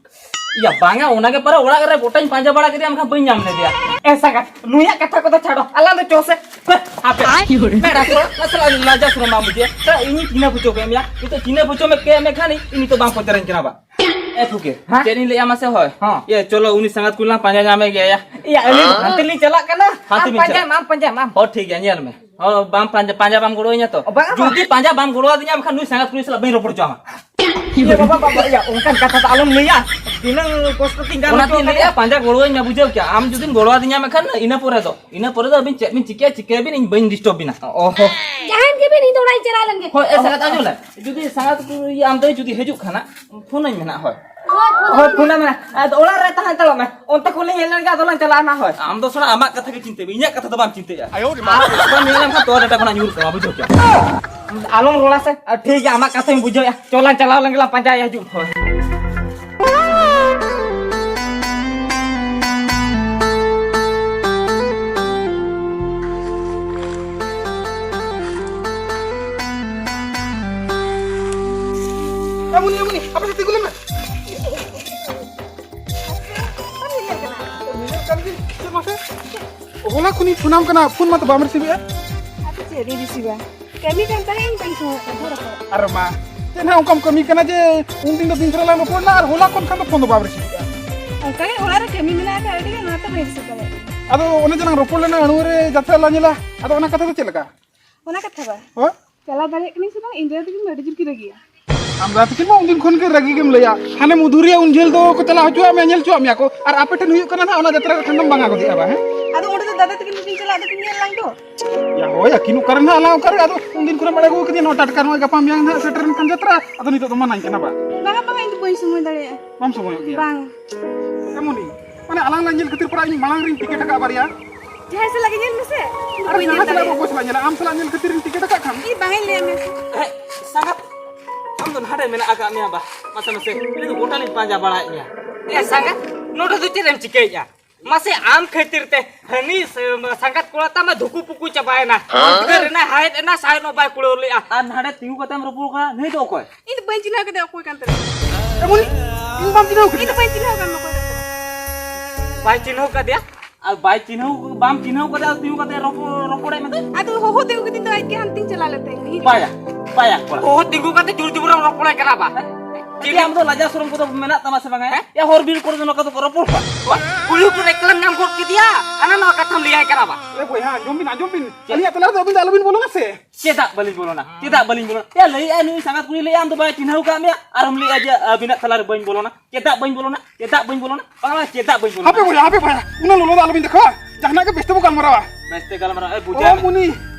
ᱭᱟ, ᱵᱟᱝᱟ, ᱚᱱᱟ ᱜᱮ ᱯᱟᱨᱟ ᱚᱲᱟᱜ ᱨᱮ ᱜᱚᱴᱟᱧ ᱯᱟᱸᱡᱟ ᱵᱟᱲᱟ ᱠᱮᱫᱮᱭᱟ, ᱢᱮᱱᱠᱷᱟᱱ ᱵᱟᱹᱧ ᱧᱟᱢ ᱞᱮᱫᱮᱭᱟ᱾ ᱮ ᱥᱟᱸᱜᱟᱛ, ᱱᱩᱭᱟᱜ ᱠᱟᱛᱷᱟ ᱠᱚᱫᱚ ᱪᱷᱟᱰᱚ, ᱟᱞᱟᱝ ᱫᱚ ᱪᱚ ᱥᱮ᱾ ᱦᱮ, ᱟᱯᱮ᱾ ᱟᱭ᱾ ᱢᱮᱲᱟ ᱠᱚ, ᱱᱟᱥᱮᱱᱟᱜ ᱞᱟᱡᱟ ᱥᱚᱨᱚᱢ ᱵᱟᱢ ᱵᱩᱡᱷᱟᱹᱣᱟ? ᱛᱟ ᱤᱧᱤᱧ ᱪᱤᱱᱦᱟᱹᱯ ᱦᱚᱪᱚ ᱠᱮᱫ ᱢᱮᱭᱟ, ᱱᱤᱛᱚᱜ ᱪᱤᱱᱦᱟᱹᱯ ᱦᱚᱪᱚ ᱢᱮ ᱠᱮᱫ ᱢᱮ ᱠᱷᱟᱱ ᱤᱧ ᱱᱤᱛᱚᱜ ᱵᱟᱝ ᱯᱚᱪᱟᱨᱟᱹᱧ ᱠᱟᱱᱟ ᱵᱟ᱾ ᱮ ᱯᱷᱩᱠᱮ, ᱦᱮᱸ? ᱪᱮᱫ ᱤᱧ ᱞᱟᱹᱭᱟ ᱢᱟᱥᱮ ᱦᱳᱭ? ᱦᱚᱸ᱾ ᱤᱭᱟᱹ, ᱪᱚᱞᱚ ᱩᱱᱤ ᱥᱟᱸᱜᱟᱛ ᱠᱩᱲᱤ ᱞᱟᱝ ᱯᱟᱸᱡᱟ ᱧᱟᱢᱮ ᱜᱮᱭᱟ᱾ ᱭᱟ, ᱟᱹᱞᱤᱧ ᱦᱟᱱᱛᱮ ᱞᱤᱧ ᱪᱟᱞᱟᱜ ᱠᱟᱱᱟ᱾ ᱦᱟᱱᱛᱮ ᱟᱢ ᱵᱤᱱ ᱯᱟᱸᱡᱟᱭ ᱪᱟᱞᱟᱜ᱾ ᱢᱮ, ᱟᱢ ᱯᱟᱸᱡᱟᱭ ᱢᱮ, ᱟᱢ᱾ ᱦᱚᱸ, ᱴᱷᱤᱠ ᱜᱮᱭᱟ, ᱧᱮᱞ ᱢᱮ᱾ ᱦᱚᱸ, ᱵᱟᱢ ᱯᱟᱸᱡᱟ, ᱯᱟᱸᱡᱟ ᱵᱟᱢ ᱜᱚᱲᱚᱣᱟᱫᱤᱧᱟ, ᱵᱟᱠᱷᱟᱱ ᱱᱩᱭ ᱥᱟᱸᱜᱟᱛ ᱠᱩᱲᱤ ᱥᱟᱞᱟᱜ ᱵᱟᱹᱧ ᱨᱚᱯᱚᱲ ᱦᱚᱪᱚ ᱟᱢᱟ᱾ ᱤᱭᱟᱹ, ᱵᱟᱵᱟ, ᱵᱟᱵᱟ, ᱤᱭᱟᱹ, ᱚᱱᱠᱟᱱ ᱠᱟᱛᱷᱟ ᱫᱚ ᱟᱞᱚᱢ ᱞᱟᱹᱭᱟ᱾ ᱛᱤᱱᱟᱹᱝ ᱠᱚᱥᱴᱚ ᱛᱤᱧ ᱜᱟᱱ ᱚᱱᱟ ᱦᱚᱪᱚ ᱛᱤᱧ ᱠᱟᱫᱟ᱾ ᱞᱟᱹᱭᱟ, ᱯᱟᱸᱡᱟ ᱜᱚᱲᱚᱣᱟᱹᱧ ᱢᱮ, ᱵᱩᱡᱷᱟᱹᱣ ᱠᱮᱜᱼᱟ? ᱟᱢ ᱡᱩᱫᱤᱢ ᱜᱚᱲᱚᱣᱟᱫᱤᱧᱟ, ᱢᱮᱱᱠᱷᱟᱱ ᱤᱱᱟᱹ ᱯᱚᱨᱮ ᱫᱚ, ᱤᱱᱟᱹ ᱯᱚᱨᱮ ᱫᱚ ᱟᱹᱵᱤᱱ ᱪᱮᱫ ᱵᱤᱱ ᱪᱤᱠᱟᱹᱭᱟ, ᱪᱤᱠᱟᱹᱭᱟᱵᱤᱱ, ᱤᱧ ᱵᱟᱹᱧ disturb ᱵᱤᱱᱟ᱾ ᱚ ᱦᱚ᱾ ᱡᱟᱦᱟᱸᱭᱮᱱ ᱜᱮᱵᱤᱱ, ᱤᱧ ᱫᱚ ᱚᱲᱟᱜ ᱤᱧ ᱪᱟᱞᱟᱣ ᱞᱮᱱ ᱜᱮ᱾ ᱦᱳᱭ, ᱮ ᱥᱟᱸᱜᱟᱛ, ᱟᱸᱡᱚᱢ ᱞᱮ, ᱡᱩᱫᱤ ᱥᱟᱸᱜᱟᱛ ᱠᱚ, ᱤᱭᱟᱹ, ᱟᱢ ᱫᱚ ᱡᱩᱫᱤ ᱦᱤᱡᱩᱜ ᱠᱷᱟᱱ ᱦᱟᱸᱜ, ᱯᱷᱳᱱᱟᱹᱧ ᱢᱮ ᱱᱟᱜ, ᱦᱳᱭ᱾ ᱦᱳᱭ, ᱯᱷᱳᱱ ᱢᱮ᱾ ᱟᱫᱚ ᱚᱲᱟᱜ ᱨᱮ ᱛᱟᱦᱮᱸ ᱦᱟᱛᱟᱲᱚᱜ ᱢᱮ᱾ ᱚᱱᱛᱮ ᱠᱷᱚᱱ ᱞᱤᱧ ᱦᱮᱡ ᱞᱮᱱ ᱜᱮ, ᱟᱫᱚ ᱞᱟᱝ ᱪᱟᱞᱟᱜᱼᱟ ᱱᱟ, ᱦᱳᱭ᱾ ᱟᱢ ᱫᱚ ᱥᱟᱞᱟ ᱟᱢᱟᱜ ᱠᱟᱛᱷᱟ ᱜᱮ ᱪᱤᱱᱛᱟᱹᱭ ᱢᱮ, ᱤᱧᱟᱹᱜ ᱠᱟᱛᱷᱟ ᱫᱚ ᱵᱟᱢ ᱪᱤᱱᱛᱟᱹᱭᱟ᱾ ᱟᱭᱳ ᱨᱮ ᱢᱟ᱾ ᱟᱢ ᱵᱟᱢ ᱧᱮᱞ ᱞᱮᱱᱠᱷᱟᱱ ᱛᱚᱣᱟ ᱰᱟᱴᱟ ᱠᱷᱚᱱᱟᱜ ᱧᱩᱨᱩᱜ ᱛᱟᱢᱟ, ᱵᱩᱡᱷᱟᱹᱣ ᱠᱮᱜᱼᱟᱢ᱾ ᱟᱞᱚᱢ ᱨᱚᱲᱟ ᱥᱮ᱾ ᱟᱨ ᱴᱷᱤᱠ ᱜᱮᱭᱟ, ᱟᱢᱟᱜ ᱠᱟᱛᱷᱟᱧ ᱵᱩᱡᱷᱟᱹᱣᱮᱜᱼᱟ᱾ ᱪᱚᱞᱟᱝ ᱪᱟᱞᱟᱣ ᱞᱮᱱ ᱜᱮᱞᱟᱝ ᱯᱟᱸᱡᱟᱭᱟ ᱦᱤᱡᱩᱜ᱾ ᱦᱳᱭ᱾ ᱮ ᱢᱩᱱᱤ, ᱮ ᱢᱩᱱᱤ, ᱟᱯᱮ ᱥᱮᱫ ᱛᱤᱸᱜᱩ ᱞᱮᱱ ᱢᱮ᱾ ᱧᱮᱞᱮᱫ ᱠᱟᱱ ᱜᱤᱧ, ᱪᱮᱫ ᱢᱟᱥᱮ? ᱦᱚᱞᱟ ᱠᱷᱚᱱᱤᱧ ᱯᱷᱳᱱᱟᱢ ᱠᱟᱱᱟ, ᱯᱷᱳᱱ ᱢᱟᱛᱚ ᱵᱟᱢ ᱨᱤᱥᱤᱵᱷ ᱮᱜᱼᱟ᱾ ᱟᱫᱚ ᱪᱮᱫ ᱤᱧ ᱨᱤᱥᱤᱵᱷᱟ? ᱠᱟᱹᱢᱤ ᱠᱟᱱ ᱛᱟᱦᱮᱸᱫ, ᱵᱟᱹᱧ ᱥᱚᱢᱚᱭᱚᱜ ᱠᱟᱱ ᱛᱟᱦᱮᱸᱫ ᱨᱚᱯᱚᱲ᱾ ᱟᱨ ᱢᱟ, ᱪᱮᱫ ᱱᱟᱜ ᱚᱱᱠᱟᱢ ᱠᱟᱹᱢᱤ ᱠᱟᱱᱟ ᱡᱮ ᱩᱱᱫᱤᱱ ᱫᱚ ᱫᱤᱱ ᱥᱟᱨᱟ ᱞᱟᱝ ᱨᱚᱯᱚᱲ ᱞᱮᱱᱟ ᱟᱨ ᱦᱚᱞᱟ ᱠᱷᱚᱱ ᱠᱷᱟᱱ ᱫᱚ ᱯᱷᱳᱱ ᱫᱚ ᱵᱟᱢ ᱨᱤᱥᱤᱵᱷ ᱮᱜᱼᱟ? ᱚᱱᱠᱟ ᱜᱮ ᱚᱲᱟᱜ ᱨᱮ ᱠᱟᱹᱢᱤ ᱢᱮᱱᱟᱜ ᱟᱠᱟᱫ ᱟᱹᱰᱤ ᱜᱟᱱ, ᱚᱱᱟᱛᱮ ᱵᱟᱹᱧ ᱨᱤᱥᱤᱵᱷ ᱫᱟᱲᱮᱭᱟᱜ ᱠᱟᱱᱟ᱾ ᱟᱫᱚ ᱚᱱᱮ ᱡᱮ ᱞᱟᱝ ᱨᱚᱯᱚᱲ ᱞᱮᱱᱟ ᱟᱹᱲᱩᱣᱟᱹ ᱨᱮ ᱡᱟᱛᱨᱟ ᱞᱟᱝ ᱧᱮᱞᱟ, ᱟᱫᱚ ᱚᱱᱟ ᱠᱟᱛᱷᱟ ᱫᱚ ᱪᱮᱫ ᱞᱮᱠᱟ? ᱚᱱᱟ ᱠᱟᱛᱷᱟ ᱵᱟ? ᱦᱳᱭ? ᱪᱟᱞᱟᱣ ᱫᱟᱲᱮᱭᱟᱜ ᱠᱟᱹᱱᱟᱹᱧ ᱥᱮ ᱵᱟᱝ, ᱤᱧ ᱫᱟᱫᱟ ᱛᱟᱹᱠᱤᱱ ᱢᱟ ᱟᱹᱰᱤ ᱡᱳᱨ ᱠᱤᱱ ᱨᱟᱹᱜᱤᱭᱟ᱾ ᱟᱢ ᱫᱟᱫᱟ ᱛᱟᱹᱠᱤᱱ ᱢᱟ ᱩᱱᱫᱤᱱ ᱠᱷᱚᱱ ᱜᱮ ᱨᱟᱹᱜᱤ ᱜᱮᱢ ᱞᱟᱹᱭᱟ᱾ ᱦᱟᱱᱮ ᱢᱩᱫᱷᱩᱨᱤᱭᱟᱹ ᱩᱱ ᱡᱷᱟᱹᱞ ᱫᱚᱠᱚ ᱪᱟᱞᱟᱣ ᱦᱚᱪᱚᱣᱟᱜ ᱢᱮᱭᱟ, ᱧᱮᱞ ᱦᱚᱪᱚᱣᱟᱜ ᱢᱮᱭᱟ ᱠᱚ, ᱟᱨ ᱟᱯᱮ ᱴᱷᱮᱱ ᱦᱩᱭᱩᱜ ᱠᱟᱱᱟ ᱱᱟᱦᱟᱜ ᱚᱱᱟ ᱡᱟᱛᱨᱟ ᱨᱮ ᱠᱷᱟᱱ ᱫᱚᱢ ᱵᱟᱝᱟ ᱜᱚᱫᱮᱜᱼᱟ ᱵᱟ, ᱦᱮᱸ? ᱟᱫᱚ ᱚᱸᱰᱮ ᱫᱚ ᱫᱟᱫᱟ ᱛᱟᱹᱠᱤᱱ ᱫᱚᱠᱤᱱ ᱪᱟᱞᱟᱜ ᱫᱚᱠᱤᱱ ᱧᱮᱞ ᱞᱟᱝ ᱫᱚ᱾ ᱭᱟ ᱦᱳᱭ, ᱟᱹᱠᱤᱱ ᱚᱠᱟ ᱨᱮ ᱱᱟᱦᱟᱜ ᱟᱞᱟᱝ ᱚᱠᱟ ᱨᱮ, ᱟᱫᱚ ᱩᱱᱫᱤᱱ ᱠᱷᱚᱱᱮᱢ ᱟᱲᱟᱜ ᱟᱹᱜᱩ ᱠᱟᱫᱮᱭᱟ, ᱱᱚᱣᱟ ᱴᱟᱴᱠᱟ ᱱᱚᱜᱼᱚᱭ ᱜᱟᱯᱟ ᱢᱮᱭᱟᱝ ᱱᱟᱦᱟᱜ ᱥᱮᱴᱮᱨᱮᱱ ᱠᱷᱟᱱ ᱡᱟᱛᱨᱟ, ᱟᱫᱚ ᱱᱤᱛᱚᱜ ᱫᱚ ᱢᱟᱱᱟᱧ ᱠᱟᱱᱟ ᱵᱟ? ᱵᱟᱝᱟ, ᱵᱟᱝᱟ, ᱤᱧ ᱫᱚ ᱵᱟᱹᱧ ᱥᱚᱢᱚᱭ ᱫᱟᱲᱮᱭᱟᱜᱼᱟ᱾ ᱵᱟᱢ ᱥᱚᱢᱚᱭᱚᱜ ᱜᱮᱭᱟ? ᱵᱟᱝ᱾ ᱮᱢᱚᱱᱤ, ᱢᱟᱱᱮ ᱟᱞᱟᱝ ᱞᱟᱝ ᱧᱮᱞ ᱠᱷᱟᱹᱛᱤᱨ ᱯᱟᱨᱟ ᱤᱧ ᱢᱟᱲᱟᱝ ᱨᱤᱧ ᱴᱤᱠᱤᱴ ᱟᱠᱟᱫ ᱵᱟᱨᱭᱟ᱾ ᱡᱟᱦᱟᱸᱭ ᱥᱟᱞᱟᱜ ᱜᱮ ᱧᱮᱞ ᱢᱮᱥᱮ, ᱤᱧ ᱫᱚ ᱟᱨ ᱵᱟᱹᱧ ᱧᱮᱞ ᱡᱟᱦᱟᱸ ᱥᱟᱞᱟᱜ ᱫᱚ ᱫᱟᱲᱮᱭᱟᱜᱼᱟ᱾ ᱚᱠᱚᱭ ᱥᱟᱞᱟᱜ ᱧᱮᱞᱟ? ᱟᱢ ᱥᱟᱞᱟᱜ ᱧᱮᱞ ᱠᱷᱟᱹᱛᱤᱨ ᱤᱧ ᱴᱤᱠᱤᱴ ᱟᱠᱟᱫ ᱠᱷᱟᱱ? ᱤᱧ ᱵᱟᱝ ᱤᱧ ᱞᱟᱹᱭᱟ ᱢᱮᱥᱮ᱾ ᱦᱮᱸ, ᱥᱟᱸᱜᱟᱛ, ᱟᱢ ᱫᱚ ᱱᱟᱰᱮ ᱢᱮᱱᱟᱜ ᱟᱠᱟᱫ ᱢᱮᱭᱟ ᱵᱟ? ᱢᱟᱥᱮ, ᱢᱟᱥᱮ, ᱤᱧ ᱫᱚ ᱜᱚᱴᱟ ᱞᱤᱧ ᱯᱟᱸᱡᱟ ᱵᱟᱲᱟᱭᱮᱫ ᱢᱮᱭᱟ᱾ ᱮ ᱥᱟᱸᱜᱟᱛ, ᱱᱚᱰᱮ ᱫᱚ ᱪᱮᱫ ᱮᱢ ᱪᱤᱠᱟᱹᱭᱮᱫᱼᱟ? ᱢᱟᱥᱮ, ᱟᱢ ᱠᱷᱟᱹᱛᱤᱨ ᱛᱮ ᱦᱟᱹᱱᱤ ᱥᱮ-, ᱥᱟᱸᱜᱟᱛ ᱠᱚᱲᱟ ᱛᱟᱢᱟ ᱫᱷᱩᱠᱩ ᱯᱩᱠᱩ ᱪᱟᱵᱟᱭᱮᱱᱟ᱾ ᱦᱮᱸ? ᱩᱫᱽᱜᱟᱹᱨ ᱮᱱᱟ, ᱦᱟᱭᱮᱫ ᱮᱱᱟ, ᱥᱟᱦᱮᱫ ᱦᱚᱸ ᱵᱟᱭ ᱠᱩᱲᱟᱹᱣ ᱞᱮᱜᱼᱟ᱾ ᱟᱨ ᱱᱟᱰᱮ ᱛᱤᱸᱜᱩ ᱠᱟᱛᱮᱢ ᱨᱚᱯᱚᱲ ᱠᱟᱱᱟ, ᱱᱩᱭ ᱫᱚ ᱚᱠᱚᱭ? ᱤᱧ ᱫᱚ ᱵᱟᱹᱧ ᱪᱤᱱᱦᱟᱹᱣ ᱠᱮᱫᱮᱭᱟ ᱚᱠᱚᱭ ᱠᱟᱱ ᱛᱟᱭᱟ᱾ ᱮ ᱢᱩᱱᱤ, ᱤᱧ ᱵᱟᱢ ᱪᱤᱱᱦᱟᱹᱣ ᱤᱧ ᱠᱮᱫᱮᱭᱟ? ᱫᱚ ᱵᱟᱹᱧ ᱪᱤᱱᱦᱟᱹᱣ ᱠᱟᱱ ᱚᱠᱚᱭ ᱠᱟᱱ ᱛᱟᱭᱟ᱾ ᱵᱟᱭ ᱪᱤᱱᱦᱟᱹᱣ ᱠᱟᱫᱮᱭᱟ? ᱟᱨ ᱵᱟᱭ ᱪᱤᱱᱦᱟᱹᱣ, ᱵᱟᱢ ᱪᱤᱱᱦᱟᱹᱣ ᱠᱟᱫᱮᱭᱟ, ᱟᱨ ᱛᱤᱸᱜᱩ ᱠᱟᱛᱮ ᱨᱚᱯᱚᱲ, ᱨᱚᱯᱚᱲᱮ ᱢᱮ ᱛᱚ᱾ ᱟᱫᱚ ᱦᱚᱦᱚ ᱛᱤᱸᱜᱩ ᱠᱟᱛᱮ ᱫᱚ ᱟᱡ ᱜᱮ ᱦᱟᱱᱛᱮᱧ ᱪᱟᱞᱟᱣ ᱞᱮᱱ ᱛᱟᱭᱟ᱾ ᱵᱟᱭᱟ, ᱵᱟᱭᱟ ᱠᱚᱲᱟ᱾ ᱦᱚᱦᱚ ᱛᱤᱸᱜᱩ ᱠᱟᱛᱮ ᱡᱳᱨ ᱡᱳᱨᱮᱢ ᱨᱚᱯᱚᱲᱮ ᱠᱟᱱᱟ ᱵᱟ? ᱦᱮᱸ? ᱪᱮᱫ ᱟᱢ ᱫᱚ ᱞᱟᱡᱟ ᱥᱚᱨᱚᱢ ᱠᱚᱫᱚ ᱢᱮᱱᱟᱜ ᱛᱟᱢᱟ ᱥᱮ ᱵᱟᱝᱟ? ᱦᱮᱸ? ᱭᱟ, ᱦᱚᱨ ᱵᱤᱨ ᱠᱚᱨᱮ ᱫᱚ ᱱᱚᱝᱠᱟ ᱫᱚᱠᱚ ᱨᱚᱯᱚᱲ ᱠᱚᱣᱟ? ᱵᱟ, ᱠᱩᱲᱤ ᱦᱚᱯᱚᱱ ᱮᱠᱞᱟᱢ ᱧᱟᱢ ᱜᱚᱫ ᱠᱮᱫᱮᱭᱟ, ᱦᱟᱱᱟ ᱱᱚᱣᱟ ᱠᱟᱛᱷᱟᱢ ᱞᱟᱹᱭᱟᱭ ᱠᱟᱱᱟ ᱵᱟ? ᱮ ᱵᱚᱭᱦᱟ, ᱟᱸᱡᱚᱢ ᱵᱤᱱ, ᱟᱸᱡᱚᱢ ᱵᱤᱱ᱾ ᱪᱮᱫ? ᱟᱹᱞᱤᱧᱟᱜ ᱛᱟᱞᱟ ᱨᱮᱫᱚ ᱟᱹᱵᱤᱱ ᱫᱚ ᱟᱞᱚᱵᱤᱱ ᱵᱚᱞᱚᱱᱟ ᱥᱮ᱾ ᱪᱮᱫᱟᱜ ᱵᱟᱹᱞᱤᱧ ᱵᱚᱞᱚᱱᱟ? ᱪᱮᱫᱟᱜ ᱵᱟᱹᱞᱤᱧ ᱵᱚᱞᱚᱱᱟ? ᱭᱟ, ᱞᱟᱹᱭᱮᱜᱼᱟᱭ ᱱᱩᱭ ᱥᱟᱸᱜᱟᱛ ᱠᱩᱲᱤ, ᱞᱟᱹᱭᱮᱜᱼᱟ ᱟᱢ ᱫᱚ ᱵᱟᱭ ᱪᱤᱱᱦᱟᱹᱣ ᱠᱟᱜ ᱢᱮᱭᱟ, ᱟᱨᱮᱢ ᱞᱟᱹᱭᱮᱜᱼᱟ ᱡᱮ ᱟᱹᱵᱤᱱᱟᱜ ᱛᱟᱞᱟ ᱨᱮ ᱵᱟᱹᱧ ᱵᱚᱞᱚᱱᱟ᱾ ᱪᱮᱫᱟᱜ ᱵᱟᱹᱧ ᱵᱚᱞᱚᱱᱟ? ᱪᱮᱫᱟᱜ ᱵᱟᱹᱧ ᱵᱚᱞᱚᱱᱟ? ᱵᱟᱝᱟ, ᱪᱮᱫᱟᱜ ᱵᱟᱹᱧ ᱵᱚᱞᱚᱱᱟ? ᱦᱟᱯᱮ ᱵᱚᱭᱦᱟ, ᱦᱟᱯᱮ ᱵᱚᱭᱦᱟ, ᱩᱱᱟᱹᱜ ᱞᱚᱞᱚ ᱫᱚ ᱟᱞᱚᱵᱤᱱ ᱫᱮᱠᱷᱟᱣᱟ᱾ ᱡᱟᱦᱟᱱᱟᱜ ᱜᱮ ᱵᱮᱥ ᱛᱮᱵᱚ ᱜᱟᱞᱢᱟᱨᱟᱣᱟ᱾ ᱵᱮᱥ ᱛᱮ ᱜᱟᱞᱢᱟᱨᱟᱣ, ᱮ, ᱵᱩᱡᱷᱟᱹᱣ ᱚ, ᱢᱮ᱾ ᱢᱩᱱᱤ,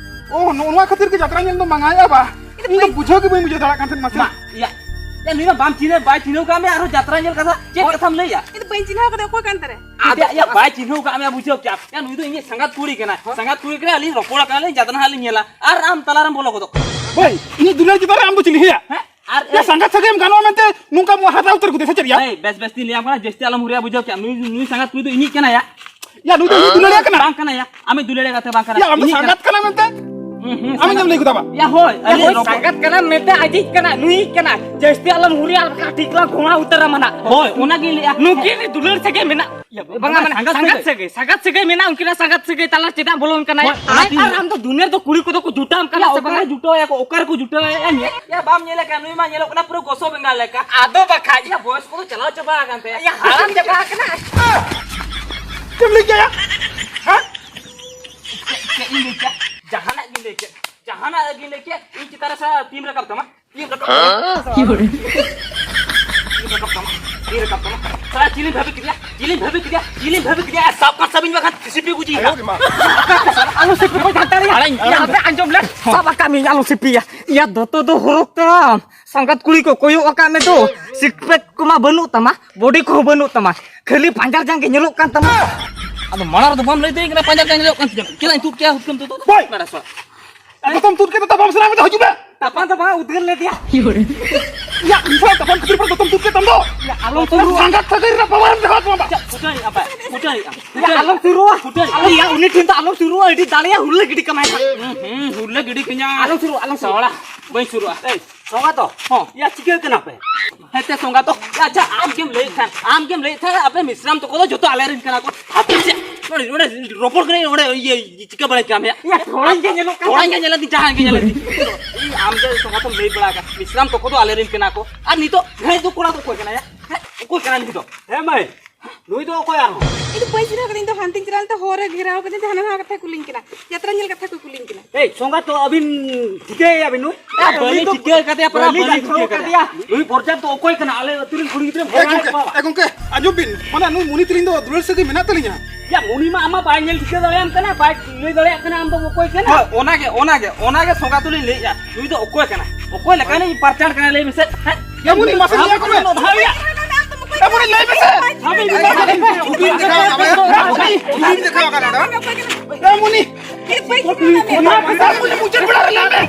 ᱚ, ᱱᱚᱜᱼᱚ ᱱᱚᱣᱟ ᱠᱷᱟᱹᱛᱤᱨ ᱜᱮ ᱡᱟᱛᱨᱟ ᱧᱮᱞ ᱫᱚ ᱢᱟᱸᱜᱟᱭᱮᱫᱼᱟ ᱵᱟ? ᱤᱧ ᱫᱚ ᱤᱧ ᱫᱚ ᱵᱟᱹᱧ ᱵᱩᱡᱷᱟᱹᱣ ᱜᱮ ᱵᱟᱹᱧ ᱵᱩᱡᱷᱟᱹᱣ ᱫᱟᱲᱮᱭᱟᱜ ᱠᱟᱱ ᱛᱟᱦᱮᱸᱫ ᱢᱟᱥᱮ᱾ ᱢᱟ, ᱤᱭᱟ, ᱭᱟ, ᱱᱩᱭ ᱢᱟ ᱵᱟᱢ ᱪᱤᱱᱦᱟᱹ, ᱵᱟᱭ ᱪᱤᱱᱦᱟᱹᱣ ᱠᱟᱜ ᱢᱮᱭᱟ, ᱟᱨᱦᱚᱸ ᱡᱟᱛᱨᱟ ᱧᱮᱞ ᱠᱟᱛᱷᱟ, ᱪᱮᱫ ᱠᱟᱛᱷᱟᱢ ᱞᱟᱹᱭᱟ? ᱤᱧ ᱫᱚ ᱵᱟᱹᱧ ᱪᱤᱱᱦᱟᱹᱣ ᱠᱟᱫᱮ, ᱚᱠᱚᱭ ᱠᱟᱱ ᱛᱟᱨᱮ? ᱟᱫᱚ ᱭᱟ, ᱵᱟᱭ ᱪᱤᱱᱦᱟᱹᱣ ᱠᱟᱜ ᱢᱮᱭᱟ, ᱵᱩᱡᱷᱟᱹᱣ ᱠᱮᱜᱼᱟᱢ᱾ ᱭᱟ, ᱱᱩᱭ ᱫᱚ ᱤᱧᱤᱡ ᱥᱟᱸᱜᱟᱛ ᱠᱩᱲᱤ ᱠᱟᱱᱟᱭ᱾ ᱦᱚᱸ᱾ ᱥᱟᱸᱜᱟᱛ ᱠᱩᱲᱤ ᱠᱟᱱᱟᱭ, ᱟᱹᱞᱤᱧ ᱨᱚᱯᱚᱲ ᱟᱠᱟᱱᱟ ᱞᱤᱧ, ᱡᱟᱛᱨᱟ ᱦᱟᱸᱜ ᱞᱤᱧ ᱧᱮᱞᱟ, ᱟᱨ ᱟᱢ ᱛᱟᱞᱟ ᱨᱮᱢ ᱵᱚᱞᱚ ᱜᱚᱫᱚᱜ ᱠᱟᱱᱟ᱾ ᱵᱷᱟᱹᱭ, ᱤᱧᱟᱹᱜ ᱫᱩᱞᱟᱹᱲ ᱪᱮᱛᱟᱱ ᱨᱮ ᱟᱢ ᱫᱚ ᱪᱤᱞᱤ ᱦᱮᱭᱟ? ᱦᱮᱸ? ᱟᱨ ᱭᱟ, ᱮᱭ ᱥᱟᱸᱜᱟᱛ ᱥᱟᱹᱜᱟᱹᱭ ᱮᱢ ᱜᱟᱱᱚᱜᱼᱟ ᱢᱮᱱᱛᱮ ᱱᱚᱝᱠᱟ ᱢᱚ-, ᱦᱟᱛᱟᱣ ᱩᱛᱟᱹᱨ ᱠᱚᱫᱚ ᱥᱮ ᱪᱮᱫ ᱭᱟ? ᱮᱭ, ᱵᱮᱥ, ᱵᱮᱥ ᱛᱤᱧ ᱞᱟᱹᱭᱟᱢ ᱠᱟᱱᱟ, ᱡᱟᱹᱥᱛᱤ ᱟᱞᱚᱢ ᱦᱩᱨᱤᱭᱟ, ᱵᱩᱡᱷᱟᱹᱣ ᱠᱮᱜᱼᱟᱢ᱾ ᱱᱩᱭ, ᱱᱩᱭ ᱥᱟᱸᱜᱟᱛ ᱠᱩᱲᱤ ᱫᱚ ᱤᱧᱤᱡ ᱠᱟᱱᱟᱭᱟ᱾ ᱭᱟ, ᱱᱩᱭ ᱫᱚ ᱤᱧᱤᱡ ᱫᱩᱞᱟᱹᱲᱤᱭᱟᱹ ᱠᱟᱱᱟ? ᱵᱟᱝ ᱠᱟᱱᱟᱭᱟ, ᱟᱢᱤᱡ ᱫᱩᱞᱟᱹᱲᱤᱭᱟᱹ ᱜᱟᱛᱮ ᱵᱟᱝ ᱠᱟᱱᱟ᱾ ᱭᱟ, ᱟᱢ ᱫᱚ ᱤᱧᱤᱡ ᱠᱟᱱᱟ᱾ ᱥᱟᱸᱜᱟᱛ ᱠᱟᱱᱟ ᱢᱮᱱᱛᱮ? ᱦᱩᱸ, ᱦᱩᱸ, ᱟᱢ ᱥᱟᱸᱜᱟᱛ᱾ ᱧᱮᱞ ᱞᱟᱹᱭ ᱠᱮᱫᱟ ᱵᱟ? ᱭᱟ, ᱦᱳᱭ, ᱟᱞᱮ ᱟᱞᱮ ᱨᱚᱯᱚᱲ ᱥᱟᱸᱜᱟᱛ ᱠᱟᱱᱟ ᱢᱮᱱᱛᱮ ᱟᱡᱤᱡ ᱠᱟᱱᱟ, ᱱᱩᱭᱤᱡ ᱠᱟᱱᱟ᱾ ᱡᱟᱹᱥᱛᱤ ᱟᱞᱚᱢ ᱦᱩᱨᱤᱭᱟ, ᱟᱨ ᱵᱟᱠᱷᱟᱱ ᱴᱷᱤᱠ ᱞᱟᱝ ᱜᱷᱚᱲᱟ ᱩᱛᱟᱹᱨᱟ ᱢᱟᱱᱟ᱾ ᱦᱳᱭ, ᱚᱱᱟ ᱜᱤᱧ ᱞᱟᱹᱭᱟ᱾ ᱱᱩᱠᱤᱱ ᱫᱩᱞᱟᱹᱲ ᱥᱟᱹᱜᱟᱹᱭ ᱢᱮᱱᱟᱜ᱾ ᱭᱟ, ᱵᱟᱝᱟ, ᱵᱟᱝᱟ, ᱢᱟᱱᱮ ᱥᱟᱸᱜᱟᱛ ᱥᱟᱸᱜᱟᱛ ᱥᱟᱹᱜᱟᱹᱭ᱾ ᱥᱟᱹᱜᱟᱹᱭ, ᱥᱟᱸᱜᱟᱛ ᱥᱟᱹᱜᱟᱹᱭ ᱢᱮᱱᱟᱜ, ᱩᱱᱠᱤᱱᱟᱜ ᱥᱟᱸᱜᱟᱛ ᱥᱟᱹᱜᱟᱹᱭ ᱛᱟᱞᱟ ᱪᱮᱫᱟᱜ ᱵᱚᱞᱚᱱ ᱠᱟᱱᱟᱭ? ᱦᱳᱭ, ᱚᱱᱟ ᱟᱨ, ᱛᱤᱧ ᱟᱨ ᱟᱢ ᱫᱚ ᱫᱩᱱᱤᱭᱟᱹ ᱨᱮᱫᱚ ᱠᱩᱲᱤ ᱠᱚᱫᱚ ᱠᱚ ᱡᱩᱴᱟᱣ ᱠᱟᱱᱟ ᱭᱟ, ᱥᱮ ᱚᱠᱟᱨᱮ ᱵᱟᱝᱟ? ᱡᱩᱴᱟᱣ ᱭᱟ ᱠᱚ, ᱚᱠᱟ ᱨᱮᱠᱚ ᱡᱩᱴᱟᱣ ᱭᱟ? ᱧᱮ-, ᱭᱟ, ᱵᱟᱢ ᱧᱮᱞᱮ ᱠᱟᱱᱟ, ᱱᱩᱭ ᱢᱟ ᱧᱮᱞᱚᱜ ᱠᱟᱱᱟ ᱯᱩᱨᱟᱹ ᱜᱚᱥᱚ ᱵᱮᱸᱜᱟᱲ ᱞᱮᱠᱟ᱾ ᱟᱫᱚ ᱵᱟᱠᱷᱟᱡ᱾ ᱭᱟ, ᱵᱚᱭᱚᱥ ᱠᱚᱫᱚ ᱪᱟᱞᱟᱣ ᱪᱟᱵᱟ ᱟᱠᱟᱱ ᱛᱟᱭᱟ᱾ ᱭᱟ, ᱦᱟᱲᱟᱢ ᱪᱟᱵᱟ ᱟᱠᱟᱱᱟ᱾ ᱪᱮᱫ ᱮᱢ ᱞᱟᱹᱭ ᱠᱮᱫᱟ? ᱦᱮᱸ? ᱪᱮᱫ, ᱪᱮᱫ ᱤᱧ ᱞᱟᱹᱭ ᱠᱮᱫ? ᱡᱟᱦᱟᱱᱟᱜ ᱜᱤᱧ ᱞᱟᱹᱭ ᱠᱮᱫ, ᱡᱟᱦᱟᱱᱟᱜ ᱜᱤᱧ ᱞᱟᱹᱭ ᱠᱮᱫ, ᱤᱧ ᱪᱮᱛᱟᱱ ᱨᱮ ᱥᱟ-, ᱛᱤᱢ ᱨᱟᱠᱟᱵ ᱛᱟᱢᱟ᱾ ᱛᱤᱢ ᱨᱟᱠᱟᱵ ᱛᱟᱢᱟ᱾ ᱦᱮᱸ? ᱛᱤᱢ ᱨᱟᱠᱟᱵ ᱛᱟᱢᱟ᱾ ᱛᱤᱢ ᱨᱟᱠᱟᱵ ᱛᱟᱢᱟ᱾ ᱥᱟᱞᱟ ᱪᱤᱞᱤᱢ ᱵᱷᱟᱵᱤ ᱠᱮᱫᱮᱭᱟ? ᱪᱤᱞᱤᱢ ᱵᱷᱟᱵᱤ ᱠᱮᱫᱮᱭᱟ? ᱪᱤᱞᱤᱢ ᱵᱷᱟᱵᱤ ᱠᱮᱫᱮᱭᱟ? ᱥᱟᱵ ᱠᱟᱜ ᱥᱟᱵᱤᱧ ᱵᱟᱠᱷᱟᱱ ᱥᱤᱯᱤ ᱜᱩᱡᱤ ᱭᱟ᱾ ᱟᱞᱚ ᱥᱤᱯᱤ ᱠᱚ ᱡᱟᱱᱛᱟᱲ ᱭᱟ᱾ ᱟᱲᱟᱝ, ᱭᱟ, ᱟᱲᱟᱝ᱾ ᱟᱯᱮ ᱟᱸᱡᱚᱢ ᱞᱮ᱾ ᱥᱟᱵ ᱟᱠᱟᱫ ᱢᱤᱭᱟᱹᱧ, ᱟᱞᱚ ᱥᱤᱯᱤᱭᱟ᱾ ᱭᱟ, ᱫᱚᱛᱚ ᱫᱚ ᱦᱚᱨᱚᱜ ᱛᱟᱢ᱾ ᱥᱟᱸᱜᱟᱛ ᱠᱩᱲᱤ ᱠᱚ ᱠᱚᱭᱚᱜ ᱟᱠᱟᱫ ᱢᱮ ᱫᱚ᱾ ᱥᱤᱠᱯᱮᱠ ᱠᱚᱢᱟ ᱵᱟᱹᱱᱩᱜ ᱛᱟᱢᱟ, ᱵᱚᱰᱤ ᱠᱚᱦᱚᱸ ᱵᱟᱹᱱᱩᱜ ᱛᱟᱢᱟ, ᱠᱷᱟᱹᱞᱤ ᱯᱟᱸᱡᱟᱨ ᱡᱟᱝ ᱜᱮ ᱧᱮᱞᱚᱜ ᱠᱟᱱ ᱛᱟᱢᱟ᱾ ᱟᱫᱚ ᱢᱟᱲᱟᱝ ᱨᱮᱫᱚ ᱵᱟᱢ ᱞᱟᱹᱭ ᱫᱟᱲᱮᱭᱟᱜ ᱠᱟᱱᱟ, ᱯᱟᱸᱡᱟᱨ ᱡᱟᱝ ᱧᱮᱞᱚᱜ ᱠᱟᱱ ᱛᱤᱧᱟ᱾ ᱪᱮᱫᱟᱜ ᱤᱧ ᱛᱩᱫ ᱠᱮᱭᱟ ᱦᱩᱛᱠᱟᱹᱢ ᱛᱮ ᱫᱚ? ᱵᱟᱭ᱾ ᱵᱟᱲᱟ ᱥᱚ᱾ ᱫᱚᱛᱚᱢ ᱛᱩᱫ ᱠᱮᱫ ᱫᱚ ᱵᱟᱢ ᱥᱟᱱᱟ ᱢᱮ ᱫᱚ, ᱦᱤᱡᱩᱜ ᱢᱮ᱾ ᱛᱟᱯᱟᱢ ᱫᱚ ᱵᱟᱝ ᱩᱫᱽᱜᱟᱹᱨ ᱞᱮᱫᱮᱭᱟ᱾ ᱭᱟ, ᱩᱱᱤ ᱥᱟᱞᱟᱜ ᱛᱟᱯᱟᱢ ᱠᱷᱟᱹᱯᱟᱹᱨᱤ ᱯᱚᱨᱮ ᱫᱚᱛᱚᱢ ᱛᱩᱫ ᱠᱮᱫ ᱛᱟᱢ ᱫᱚ᱾ ᱭᱟ, ᱟᱞᱚᱢ ᱥᱩᱨᱩᱜᱼᱟ᱾ ᱥᱟᱸᱜᱟᱛ ᱥᱟᱹᱜᱟᱹᱭ ᱨᱮᱱᱟᱜ ᱯᱟᱣᱟᱨ ᱮᱢ ᱫᱮᱠᱷᱟᱣ ᱛᱟᱢᱟ ᱵᱟ᱾ ᱪᱟ, ᱯᱷᱩᱴᱟᱹᱱᱤᱡ ᱟᱢ ᱵᱟ, ᱯᱷᱩᱴᱟᱹᱱᱤᱡ ᱟᱢ᱾ ᱭᱟ, ᱟᱞᱚᱢ ᱥᱩᱨᱩᱜᱼᱟ᱾ ᱯᱷᱩᱴᱟᱹᱱᱤᱡ ᱟᱢ᱾ ᱭᱟ, ᱩᱱᱤ ᱴᱷᱮᱱ ᱫᱚ ᱟᱞᱚᱢ ᱥᱩᱨᱩᱜᱼᱟ, ᱟᱹᱰᱤ ᱫᱟᱲᱮᱭᱟ ᱦᱩᱞᱞᱟᱹ ᱜᱤᱰᱤ ᱠᱟᱢᱟᱭ ᱦᱟᱸᱜ᱾ ᱦᱩᱸ, ᱦᱩᱸ, ᱦᱩᱞᱞᱟᱹ ᱜᱤᱰᱤ ᱠᱟᱹᱧᱟ᱾ ᱟᱞᱚᱢ ᱥᱩᱨᱩᱜᱼᱟ, ᱟᱞᱚᱢ ᱥᱩᱨᱩᱜᱼᱟ᱾ ᱥᱟᱣᱲᱟ, ᱵᱟᱹᱧ ᱥᱩᱨᱩᱜᱼᱟ᱾ ᱮᱭ, ᱥᱚᱸᱜᱟ ᱛᱚ? ᱦᱚᱸ᱾ ᱭᱟ, ᱪᱤᱠᱟᱹ ᱠᱟᱱᱟ ᱯᱮ? ᱦᱮᱸ, ᱛᱮ ᱥᱚᱸᱜᱟ ᱛᱚ᱾ ᱭᱟ, ᱟᱪᱪᱷᱟ, ᱟᱢ ᱜᱮᱢ ᱞᱟᱹᱭᱮᱫ ᱛᱟᱦᱮᱸᱫ, ᱟᱢ ᱜᱮᱢ ᱞᱟᱹᱭᱮᱫ ᱛᱟᱦᱮᱸᱫ, ᱟᱯᱮ ᱢᱤᱥᱨᱟᱢ ᱛᱟᱠᱚ ᱫᱚ ᱡᱚᱛᱚ ᱟᱞᱮ ᱨᱮᱱ ᱠᱟᱱᱟ ᱠᱚ᱾ ᱟᱯᱮ ᱪᱮᱫ? ᱱᱚᱰᱮ, ᱱᱚᱰᱮ ᱨᱚᱯᱚᱲ ᱠᱟᱹᱱᱟᱹᱧ, ᱱᱚᱰᱮ ᱤᱭᱟᱹ, ᱪᱤᱠᱟᱹ ᱵᱟᱲᱟᱭ ᱠᱟᱱᱟ ᱭᱟ? ᱭᱟ, ᱛᱷᱚᱲᱟᱧ ᱜᱮ ᱧᱮᱞᱚᱜ ᱠᱟᱱᱟ᱾ ᱛᱷᱚᱲᱟᱧ ᱜᱮ ᱧᱮᱞᱚᱜ ᱠᱟᱱᱟ, ᱡᱟᱦᱟᱸᱭ ᱜᱮ ᱧᱮᱞᱚᱜ ᱠᱟᱱᱟ᱾ ᱤᱧ ᱟᱢ ᱜᱮ ᱥᱚᱸᱜᱟ ᱛᱚᱢ ᱞᱟᱹᱭ ᱵᱟᱲᱟ ᱟᱠᱟᱫ, ᱢᱤᱥᱨᱟᱢ ᱛᱟᱠᱚ ᱫᱚ ᱟᱞᱮ ᱨᱮᱱ ᱠᱟᱱᱟ ᱠᱚ᱾ ᱟᱨ ᱱᱤᱛᱚᱜ ᱦᱮᱸ ᱫᱚ ᱠᱚᱲᱟ ᱫᱚ ᱚᱠᱚᱭ ᱠᱟᱱᱟᱭᱟ? ᱦᱮᱸ, ᱚᱠᱚᱭ ᱠᱟᱱᱟᱭ ᱱᱤᱛᱚᱜ? ᱦᱮᱸ ᱢᱟᱹᱭ, ᱱᱩᱭ ᱫᱚ ᱚᱠᱚᱭ ᱟᱨᱦᱚᱸ? ᱤᱧ ᱫᱚ ᱵᱟᱹᱧ ᱪᱤᱱᱦᱟᱹᱣ ᱠᱟᱫᱮᱭᱟ, ᱤᱧ ᱫᱚ ᱦᱟᱱᱛᱮᱧ ᱪᱟᱞᱟᱣ ᱞᱮᱱ ᱛᱮ ᱦᱚᱨ ᱨᱮ ᱜᱷᱮᱨᱟᱣ ᱠᱟᱫᱤᱧ ᱛᱮ ᱦᱟᱱᱟ ᱱᱟᱣᱟ ᱠᱟᱛᱷᱟ ᱠᱚ ᱠᱩᱞᱤᱧ ᱠᱟᱱᱟ, ᱡᱟᱛᱨᱟ ᱧᱮᱞ ᱠᱟᱛᱷᱟ ᱠᱚ ᱠᱩᱞᱤᱧ ᱠᱟᱱᱟ᱾ ᱮᱭ, ᱥᱚᱸᱜᱟ ᱛᱚ ᱟᱹᱵᱤᱱ ᱴᱷᱤᱠᱟᱹᱭᱮᱭᱟ ᱵᱤᱱ ᱱᱩᱭ? ᱮ, ᱵᱟᱹᱞᱤᱧ ᱴᱷᱤᱠᱟᱹ ᱠᱟᱫᱮᱭᱟ, ᱯᱟᱨᱟ ᱵᱟᱹᱞᱤᱧ ᱵᱟᱹᱞᱤᱧ ᱴᱷᱤᱠᱟᱹ ᱴᱷᱤᱠᱟᱹ ᱠᱟᱫᱮᱭᱟ᱾ ᱠᱟᱫᱮᱭᱟ᱾ ᱱᱩᱭ ᱵᱚᱨᱡᱟᱛ ᱫᱚ ᱚᱠᱚᱭ ᱠᱟᱱᱟ? ᱟᱞᱮ ᱟᱹᱛᱩ ᱨᱮᱱ ᱠᱩᱲᱤ ᱜᱤᱫᱽᱨᱟᱹ ᱮ ᱵᱷᱚᱨᱟ ᱜᱚᱝᱠᱮ, ᱵᱟᱵᱟ᱾ ᱮ ᱜᱚᱝᱠᱮ, ᱟᱸᱡᱚᱢ ᱵᱤᱱ, ᱢᱟᱱᱮ ᱱᱩᱭ ᱢᱩᱱᱤ ᱛᱟᱹᱞᱤᱧ ᱫᱚ ᱫᱩᱞᱟᱹᱲ ᱥᱟᱹᱜᱟᱹᱭ ᱢᱮᱱᱟᱜ ᱛᱟᱹᱞᱤᱧᱟ᱾ ᱭᱟ, ᱢᱩᱱᱤ ᱢᱟ ᱟᱢ ᱢᱟ ᱵᱟᱭ ᱧᱮᱞ ᱴᱷᱤᱠᱟᱹ ᱫᱟᱲᱮᱭᱟᱢ ᱠᱟᱱᱟ, ᱵᱟᱭ ᱞᱟᱹᱭ ᱫᱟᱲᱮᱭᱟᱜ ᱠᱟᱱᱟ ᱟᱢ ᱫᱚ ᱚᱠᱚᱭ ᱠᱟᱱᱟ᱾ ᱦᱳᱭ, ᱚᱱᱟᱜᱮ, ᱚᱱᱟᱜᱮ, ᱚᱱᱟᱜᱮ ᱥᱚᱸᱜᱟ ᱛᱩᱞᱤᱧ ᱞᱟᱹᱭᱮᱫᱼᱟ, ᱱᱩᱭ ᱫᱚ ᱚᱠᱚᱭ ᱠᱟᱱᱟ? ᱚᱠᱚᱭ ᱞᱮᱠᱟᱱᱤᱡ ᱯᱟᱨᱪᱟᱱ ᱠᱟᱱᱟᱭ ᱞᱟᱹᱭ ᱢᱮᱥᱮ? ᱦᱮᱸ? ᱮ ᱢᱩᱱᱤ, ᱢᱟᱥᱮ ᱞᱟᱹᱭ ᱟᱠᱚ ᱢᱮ᱾ ᱮ ᱢᱩᱱᱤ, ᱞᱟᱹᱭ ᱢᱮᱥᱮ᱾ ᱪᱷᱚᱵᱤᱢ ᱫᱮᱠᱷᱟᱣ ᱠᱟᱫᱟ ᱱᱚᱰᱮ? ᱪᱷᱚᱵᱤᱢ ᱫᱮᱠᱷᱟᱣ ᱠᱟᱫᱟ ᱱᱚᱰᱮ? ᱮ ᱢᱩᱱᱤ, ᱮ ᱢᱩᱱᱤ, ᱢᱩᱪᱟᱹᱫ ᱵᱮᱲᱟ ᱨᱮ ᱞᱟᱹᱭ ᱢᱮ᱾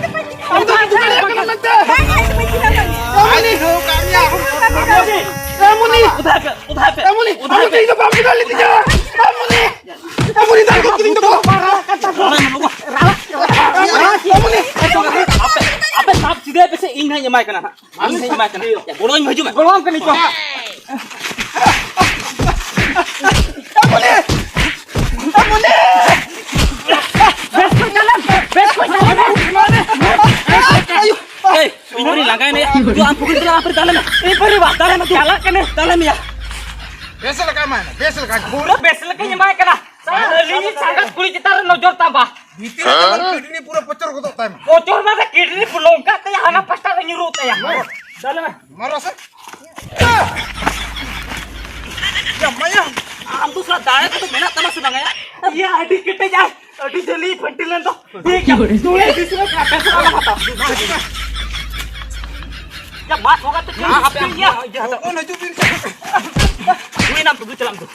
ᱟᱢ ᱫᱚ ᱵᱩᱡᱷᱟᱹᱣ ᱫᱟᱲᱮᱭᱟᱜ ᱠᱟᱱᱟ ᱢᱮᱱᱛᱮ᱾ ᱮ ᱢᱩᱱᱤ, ᱮ ᱢᱩᱱᱤ, ᱩᱫᱷᱟᱨ ᱯᱮ, ᱩᱫᱷᱟᱨ ᱯᱮ᱾ ᱮ ᱢᱩᱱᱤ, ᱟᱢ ᱫᱚ ᱤᱧ ᱫᱚ ᱵᱟᱢ ᱵᱩᱡᱷᱟᱹᱣ ᱞᱤᱫᱤᱧᱟ᱾ ᱮ ᱢᱩᱱᱤ, ᱮ ᱢᱩᱱᱤ, ᱫᱟᱞ ᱜᱚᱫ ᱠᱤᱫᱤᱧ ᱫᱚᱠᱚ᱾ ᱮ ᱢᱩᱱᱤ, ᱟᱯᱮ, ᱟᱯᱮ ᱥᱟᱵ ᱥᱤᱫᱷᱟᱹᱭ ᱯᱮᱥᱮ, ᱤᱧ ᱦᱟᱸᱜ ᱤᱧ ᱮᱢᱟᱭ ᱠᱟᱱᱟ ᱦᱟᱸᱜ᱾ ᱟᱢ ᱥᱮᱫ ᱢᱟ ᱠᱟᱱᱟ᱾ ᱜᱚᱲᱚᱧ ᱢᱮ, ᱦᱤᱡᱩᱜ ᱢᱮ᱾ ᱜᱚᱲᱚᱣᱟᱢ ᱠᱟᱹᱱᱟᱹᱧ ᱛᱚ᱾ ᱵᱮᱥ ᱠᱚ ᱪᱟᱞᱟᱜ ᱢᱮ, ᱵᱮᱥ ᱠᱚ ᱪᱟᱞᱟᱜ ᱢᱮ᱾ ᱮᱭ, ᱤᱧ ᱦᱚᱸᱧ ᱞᱟᱸᱜᱟᱭᱮᱱᱟ ᱭᱟ᱾ ᱫᱩ, ᱟᱢ ᱯᱩᱠᱷᱨᱤ ᱛᱟᱞᱟ, ᱟᱢ ᱯᱩᱠᱷᱨᱤ ᱛᱟᱞᱟ ᱢᱮ᱾ ᱤᱧ ᱯᱩᱠᱷᱨᱤ ᱵᱟ, ᱛᱟᱞᱟ ᱢᱮ, ᱫᱩ᱾ ᱪᱟᱞᱟᱜ ᱠᱟᱹᱱᱟᱹᱧ, ᱛᱟᱞᱟ ᱢᱮᱭᱟ᱾ ᱵᱮᱥ ᱞᱮᱠᱟ ᱮᱢᱟᱭ ᱢᱮ, ᱵᱮᱥ ᱞᱮᱠᱟ᱾ ᱯᱩᱨᱟᱹ ᱵᱮᱥ ᱞᱮᱠᱟᱧ ᱮᱢᱟᱭ ᱠᱟᱱᱟ᱾ ᱥᱟᱞᱟ ᱟᱹᱞᱤᱧ ᱥᱟᱸᱜᱟᱛ ᱠᱩᱲᱤ ᱪᱮᱛᱟᱱ ᱨᱮ ᱱᱚᱡᱚᱨ ᱛᱟᱢ ᱵᱟ᱾ ᱵᱷᱤᱛᱤᱨ ᱨᱮ ᱛᱟᱢᱟᱨ ᱠᱤᱰᱱᱤ ᱯᱩᱨᱟᱹ ᱯᱚᱪᱚᱨ ᱜᱚᱫᱚᱜ ᱛᱟᱭᱢᱟ᱾ ᱯᱚᱪᱚᱨ ᱢᱟᱱᱮ ᱠᱤᱰᱱᱤ ᱱᱚᱝᱠᱟ ᱛᱮ ᱦᱟᱱᱟ ᱯᱟᱥᱴᱟ ᱨᱮ ᱧᱩᱨᱩᱜ ᱛᱟᱭᱟ᱾ ᱫᱟᱞᱮ ᱢᱮ᱾ ᱢᱟᱨᱟ ᱥᱮ᱾ ᱭᱟ ᱢᱟᱭᱟ᱾ ᱟᱢ ᱫᱚ ᱥᱟᱞᱟ ᱫᱟᱲᱮ ᱠᱚᱫᱚ ᱢᱮᱱᱟᱜ ᱛᱟᱢᱟ ᱥᱮ ᱵᱟᱝᱟ ᱭᱟ? ᱤᱭᱟᱹ ᱟᱹᱰᱤ ᱠᱮᱴᱮᱡ ᱟᱭ, ᱟᱹᱰᱤ ᱡᱷᱟᱹᱞᱤ ᱯᱷᱟᱹᱱᱴᱤ ᱞᱮᱱ ᱫᱚ᱾ ᱴᱷᱤᱠ ᱜᱮᱭᱟ, ᱛᱩᱲᱮ ᱫᱤᱥᱚᱢ ᱨᱮ ᱯᱮᱥᱮᱱ ᱟᱞᱚᱢ ᱦᱟᱛᱟᱣᱟ᱾ ᱭᱟ ᱢᱟ ᱛᱷᱚᱜᱟ ᱛᱮ ᱪᱮᱫ ᱮᱢ ᱪᱤᱠᱟᱹᱭᱟ? ᱦᱚᱯᱚᱱ ᱦᱤᱡᱩᱜ ᱵᱤᱱ ᱥᱮ᱾ ᱦᱩᱭ ᱮᱱᱟ, ᱫᱩ ᱪᱟᱞᱟᱜ ᱢᱮ ᱫᱩ᱾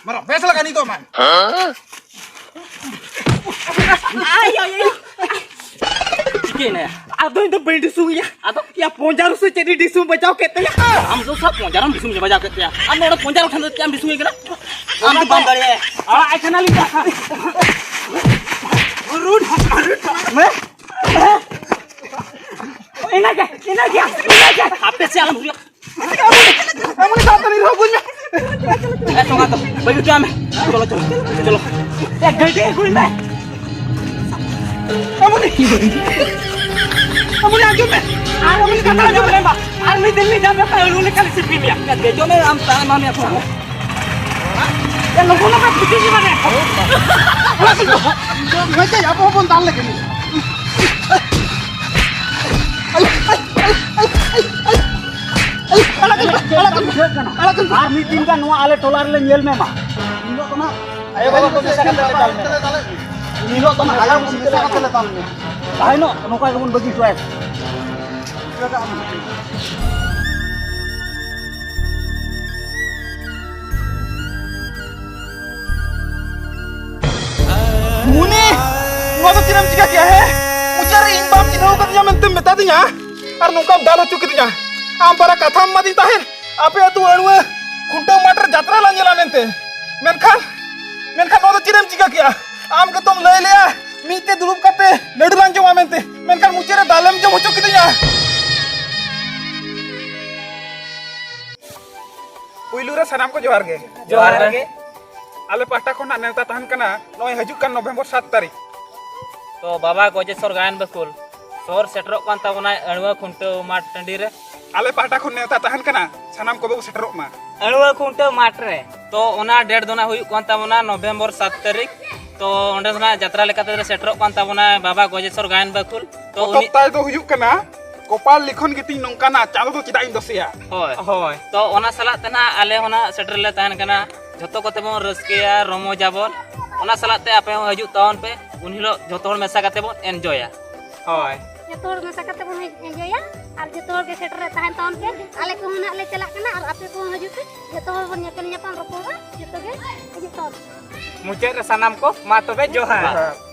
ᱢᱟᱨᱟ ᱵᱮᱥ ᱞᱮᱠᱟ ᱱᱤᱛᱚᱜ ᱢᱟ᱾ ᱟᱭ, ᱟᱭ, ᱟᱭ᱾ ᱪᱤᱠᱟᱹᱭᱮᱱᱟ ᱭᱟ? ᱟᱫᱚ ᱤᱧ ᱫᱚ ᱵᱟᱹᱧ ᱰᱤᱥᱩᱢ ᱜᱮᱭᱟ᱾ ᱟᱫᱚ? ᱭᱟ, ᱯᱚᱧᱡᱟᱨᱩ ᱥᱮ ᱪᱮᱫ ᱰᱤᱥᱩᱢ ᱵᱟᱡᱟᱣ ᱠᱮᱫ ᱛᱟᱭᱟ? ᱟᱢ ᱫᱚ ᱥᱟᱵ ᱯᱚᱧᱡᱟᱨᱟᱢ ᱰᱤᱥᱩᱢ ᱵᱟᱡᱟᱣ ᱠᱮᱫ ᱛᱟᱭᱟ᱾ ᱟᱢ ᱫᱚ ᱚᱸᱰᱮ ᱯᱚᱧᱡᱟᱨᱩ ᱴᱷᱮᱱ ᱫᱚ ᱪᱮᱫ ᱮᱢ ᱰᱤᱥᱩᱢ ᱠᱟᱱᱟ? ᱟᱢ ᱫᱚ ᱵᱟᱢ ᱫᱟᱲᱮᱭᱟᱜᱼᱟ᱾ ᱟᱲᱟᱜ ᱟᱭ ᱠᱟᱱᱟᱞᱤᱧ ᱠᱟᱛᱷᱟ᱾ Road, road. ᱢᱮ᱾ ᱤᱱᱟᱹᱜᱮ, ᱤᱱᱟᱹᱜᱮ, ᱤᱱᱟᱹᱜᱮ᱾ ᱦᱟᱯᱮ ᱥᱮ ᱟᱞᱚᱢ ᱦᱩᱭᱩᱜ᱾ ᱮᱢᱚᱱ ᱛᱟᱲᱟᱛᱟᱲᱤ ᱨᱚᱦᱚ ᱜᱩᱧ ᱢᱮ᱾ ᱮ, ᱛᱚᱸᱜᱟ ᱛᱚ, ᱵᱟᱹᱜᱤ ᱦᱚᱴᱚ ᱟᱢ᱾ ᱪᱚᱞᱚ, ᱪᱚᱞᱚ, ᱪᱚᱞᱚ᱾ ᱮ, ᱜᱟᱹᱰᱤ ᱟᱹᱜᱩᱭ ᱢᱮ᱾ ᱮᱢᱚᱱᱤ, ᱮᱢᱚᱱᱤ ᱟᱸᱡᱚᱢ ᱢᱮ᱾ ᱟᱨ ᱩᱱᱤ ᱠᱟᱛᱷᱟ ᱟᱸᱡᱚᱢ ᱢᱮ ᱵᱟ᱾ ᱟᱨ ᱢᱤᱫ ᱫᱤᱱ ᱢᱤᱫ ᱫᱷᱟᱣ ᱢᱮᱛᱟᱭ, ᱟᱹᱞᱩ ᱞᱮᱠᱟ ᱞᱮ ᱥᱤᱯᱤ ᱢᱮᱭᱟ᱾ ᱮ, ᱫᱮᱡᱚᱜ ᱢᱮ, ᱟᱢ ᱛᱟᱭ ᱮᱢᱟ ᱢᱮᱭᱟ ᱠᱚ᱾ ᱮ, ᱞᱚᱜᱚᱱ ᱞᱚᱜᱚᱱ ᱯᱤᱴᱤ ᱜᱮ ᱢᱟᱱᱮ᱾ ᱢᱮᱛᱟᱭ, ᱟᱵᱚ ᱦᱚᱸᱵᱚᱱ ᱫᱟᱞ ᱞᱮᱜᱮ᱾ ᱟᱲᱟᱜ ᱠᱟᱹᱧ ᱯᱮ, ᱟᱲᱟᱜ ᱠᱟᱹᱧ ᱯᱮ, ᱟᱲᱟᱜ ᱠᱟᱹᱧ ᱯᱮ᱾ ᱟᱨ ᱢᱤᱫ ᱫᱤᱱ ᱜᱟᱱ ᱱᱚᱣᱟ ᱟᱞᱮ ᱴᱚᱞᱟ ᱨᱮᱞᱮ ᱧᱮᱞ ᱢᱮ ᱢᱟ᱾ ᱩᱱ ᱦᱤᱞᱳᱜ ᱫᱚ ᱱᱟᱜ ᱟᱭᱳ ᱵᱟᱵᱟ ᱠᱚ ᱢᱮᱥᱟ ᱠᱟᱛᱮ ᱞᱮ ᱫᱟᱞ ᱢᱮ᱾ ᱩᱱ ᱦᱤᱞᱳᱜ ᱫᱚ ᱱᱟᱜ ᱟᱭᱳ ᱵᱟᱵᱟ ᱠᱚ ᱢᱮᱥᱟ ᱠᱟᱛᱮ ᱞᱮ ᱫᱟᱞ ᱢᱮ᱾ ᱛᱟᱦᱮᱱᱚᱜ ᱱᱚᱝᱠᱟ ᱜᱮᱵᱚᱱ ᱵᱟᱹᱜᱤ ᱦᱚᱴᱚᱣᱟᱭᱟ᱾ ᱢᱩᱱᱤ, ᱱᱚᱣᱟ ᱫᱚ ᱪᱮᱫ ᱮᱢ ᱪᱤᱠᱟ ᱠᱮᱜᱼᱟ, ᱦᱮᱸ? ᱢᱚᱪᱟ ᱨᱮ ᱤᱧ ᱵᱟᱢ ᱪᱤᱱᱦᱟᱹᱣ ᱠᱟᱫᱤᱧᱟ ᱢᱮᱱᱛᱮᱢ ᱢᱮᱛᱟᱫᱤᱧᱟ ᱟᱨ ᱱᱚᱝᱠᱟᱢ ᱫᱟᱞ ᱦᱚᱪᱚ ᱠᱤᱫᱤᱧᱟ᱾ ᱟᱢ ᱵᱟᱨᱟ ᱠᱟᱛᱷᱟᱢ ᱮᱢᱟᱫᱤᱧ ᱛᱟᱦᱮᱸᱫ, ᱟᱯᱮ ᱟᱹᱛᱩ ᱟᱹᱲᱩᱣᱟᱹ ᱠᱷᱩᱱᱴᱟᱹᱣ ᱢᱟᱴᱷ ᱨᱮ ᱡᱟᱛᱨᱟ ᱞᱟᱝ ᱧᱮᱞᱟ ᱢᱮᱱᱛᱮ᱾ ᱢᱮᱱᱠᱷᱟᱱ, ᱢᱮᱱᱠᱷᱟᱱ ᱱᱚᱣᱟ ᱫᱚ ᱪᱮᱫ ᱮᱢ ᱪᱤᱠᱟ ᱠᱮᱜᱼᱟ? ᱟᱢ ᱜᱮᱛᱚᱢ ᱞᱟᱹᱭ ᱞᱮᱜᱼᱟ ᱢᱤᱫ ᱛᱮ ᱫᱩᱲᱩᱵ ᱠᱟᱛᱮ ᱞᱟᱹᱰᱩ ᱞᱟᱝ ᱡᱚᱢᱟ ᱢᱮᱱᱛᱮ, ᱢᱮᱱᱠᱷᱟᱱ ᱢᱩᱪᱟᱹᱫ ᱨᱮ ᱫᱟᱞᱮᱢ ᱡᱚᱢ ᱦᱚᱪᱚ ᱠᱤᱫᱤᱧᱟ᱾ ᱯᱩᱭᱞᱩ ᱨᱮ ᱥᱟᱱᱟᱢ ᱠᱚ ᱡᱚᱦᱟᱨ ᱜᱮ᱾ ᱡᱚᱦᱟᱨ ᱜᱮ᱾ ᱟᱞᱮ ᱯᱟᱦᱴᱟ ᱠᱷᱚᱱᱟᱜ ᱱᱮᱣᱛᱟ ᱛᱟᱦᱮᱱ ᱠᱟᱱᱟ ᱱᱚᱜᱼᱚᱭ ᱦᱤᱡᱩᱜ ᱠᱟᱱ ᱱᱚᱵᱷᱮᱢᱵᱚᱨ ᱥᱟᱛ ᱛᱟᱹᱨᱤᱠᱷ᱾ ᱛᱚ ᱵᱟᱵᱟ ᱜᱚᱡᱮᱥᱚᱨ ᱜᱟᱭᱟᱱ ᱵᱟᱹᱠᱷᱩᱞ ᱥᱚᱦᱚᱨ ᱥᱮᱴᱮᱨᱚᱜ ᱠᱟᱱ ᱛᱟᱵᱚᱱᱟᱭ ᱟᱹᱲᱩᱣᱟᱹ ᱠᱷᱩᱱᱴᱟᱹᱣ ᱢᱟᱴᱷ ᱴᱟᱺᱰᱤ ᱨᱮ᱾ ᱟᱞᱮ ᱯᱟᱦᱴᱟ ᱠᱷᱚᱱ ᱱᱮᱣᱛᱟ ᱛᱟᱦᱮᱱ ᱠᱟᱱᱟ, ᱥᱟᱱᱟᱢ ᱠᱚᱵᱚ ᱥᱮᱴᱮᱨᱚᱜ ᱢᱟ᱾ ᱟᱹᱲᱩᱣᱟᱹ ᱠᱷᱩᱱᱴᱟᱹᱣ ᱢᱟᱴᱷ ᱨᱮ᱾ ᱛᱚ ᱚᱱᱟ ᱰᱮᱴ ᱫᱚ ᱱᱟᱜ ᱦᱩᱭᱩᱜ ᱠᱟᱱ ᱛᱟᱵᱚᱱᱟ ᱱᱚᱵᱷᱮᱢᱵᱚᱨ ᱥᱟᱛ ᱛᱟᱹᱨᱤᱠᱷ᱾ ᱛᱚ ᱚᱸᱰᱮ ᱫᱚ ᱱᱟᱜ ᱡᱟᱛᱨᱟ ᱞᱮᱠᱟᱛᱮ ᱥᱮᱴᱮᱨᱚᱜ ᱠᱟᱱ ᱛᱟᱵᱚᱱᱟᱭ ᱵᱟᱵᱟ ᱜᱚᱡᱮᱥᱚᱨ ᱜᱟᱭᱟᱱ ᱵᱟᱹᱠᱷᱩᱞ᱾ ᱛᱚ ᱯᱚᱛᱚᱵ ᱩᱱᱤ ᱛᱟᱭ ᱫᱚ ᱦᱩᱭᱩᱜ ᱠᱟᱱᱟ ᱠᱚᱯᱟᱞ ᱞᱤᱠᱷᱚᱱ ᱜᱤᱛᱤᱧ ᱱᱚᱝᱠᱟᱱᱟ, ᱪᱟᱸᱫᱚ ᱫᱚ ᱪᱮᱫᱟᱜ ᱤᱧ ᱫᱳᱥᱮᱭᱟ? ᱦᱳᱭ᱾ ᱦᱳᱭ᱾ ᱛᱚ ᱚᱱᱟ ᱥᱟᱞᱟᱜ ᱛᱮ ᱱᱟᱜ ᱟᱞᱮ ᱦᱚᱸ ᱱᱟᱜ ᱥᱮᱴᱮᱨ ᱞᱮ ᱛᱟᱦᱮᱱ ᱠᱟᱱᱟ, ᱡᱷᱚᱛᱚ ᱠᱚᱛᱮ ᱵᱚᱱ ᱨᱟᱹᱥᱠᱟᱹᱭᱟ, ᱨᱚᱢᱚᱡᱟᱵᱚᱱ᱾ ᱚᱱᱟ ᱥᱟᱞᱟᱜ ᱛᱮ ᱟᱯᱮ ᱦᱚᱸ ᱦᱤᱡᱩᱜ ᱛᱟᱵᱚᱱ ᱯᱮ, ᱩᱱ ᱦᱤᱞᱳᱜ ᱡᱷᱚᱛᱚ ᱦᱚᱲ ᱢᱮᱥᱟ ᱠᱟᱛᱮ ᱵᱚᱱ ᱮᱱᱡᱚᱭᱟ᱾ ᱦᱳᱭ᱾ ᱡᱚᱛᱚ ᱦᱚᱲ ᱢᱮᱥᱟ ᱠᱟᱛᱮ ᱵᱚᱱ ᱮᱱᱡᱚᱭᱟ ᱟᱨ ᱡᱚᱛᱚ ᱦᱚᱲ ᱜᱮ ᱥᱮᱴᱮᱨ ᱨᱮ ᱛᱟᱦᱮᱱ ᱛᱟᱵᱚᱱ ᱯᱮ᱾ ᱟᱞᱮ ᱠᱚᱦᱚᱸ ᱱᱟᱜ ᱞᱮ ᱪᱟᱞᱟᱜ ᱠᱟᱱᱟ ᱟᱨ ᱟᱯᱮ ᱠᱚᱦᱚᱸ ᱦᱤᱡᱩᱜ ᱯᱮ, ᱡᱚᱛᱚ ᱦᱚᱲ ᱵᱚᱱ ᱧᱮᱯᱮᱞ ᱧᱟᱯᱟᱢ ᱨᱚᱯᱚᱲᱟ, ᱡᱚᱛᱚ ᱜᱮ ᱦᱤᱡᱩᱜ ᱛᱟᱵᱚᱱ ᱯᱮ᱾ ᱢᱩᱪᱟᱹᱫ ᱨᱮ ᱥᱟᱱᱟᱢ ᱠᱚ ᱢᱟ ᱛᱚᱵᱮ ᱡᱚᱦᱟᱨ᱾ ᱡᱚᱦᱟᱨ᱾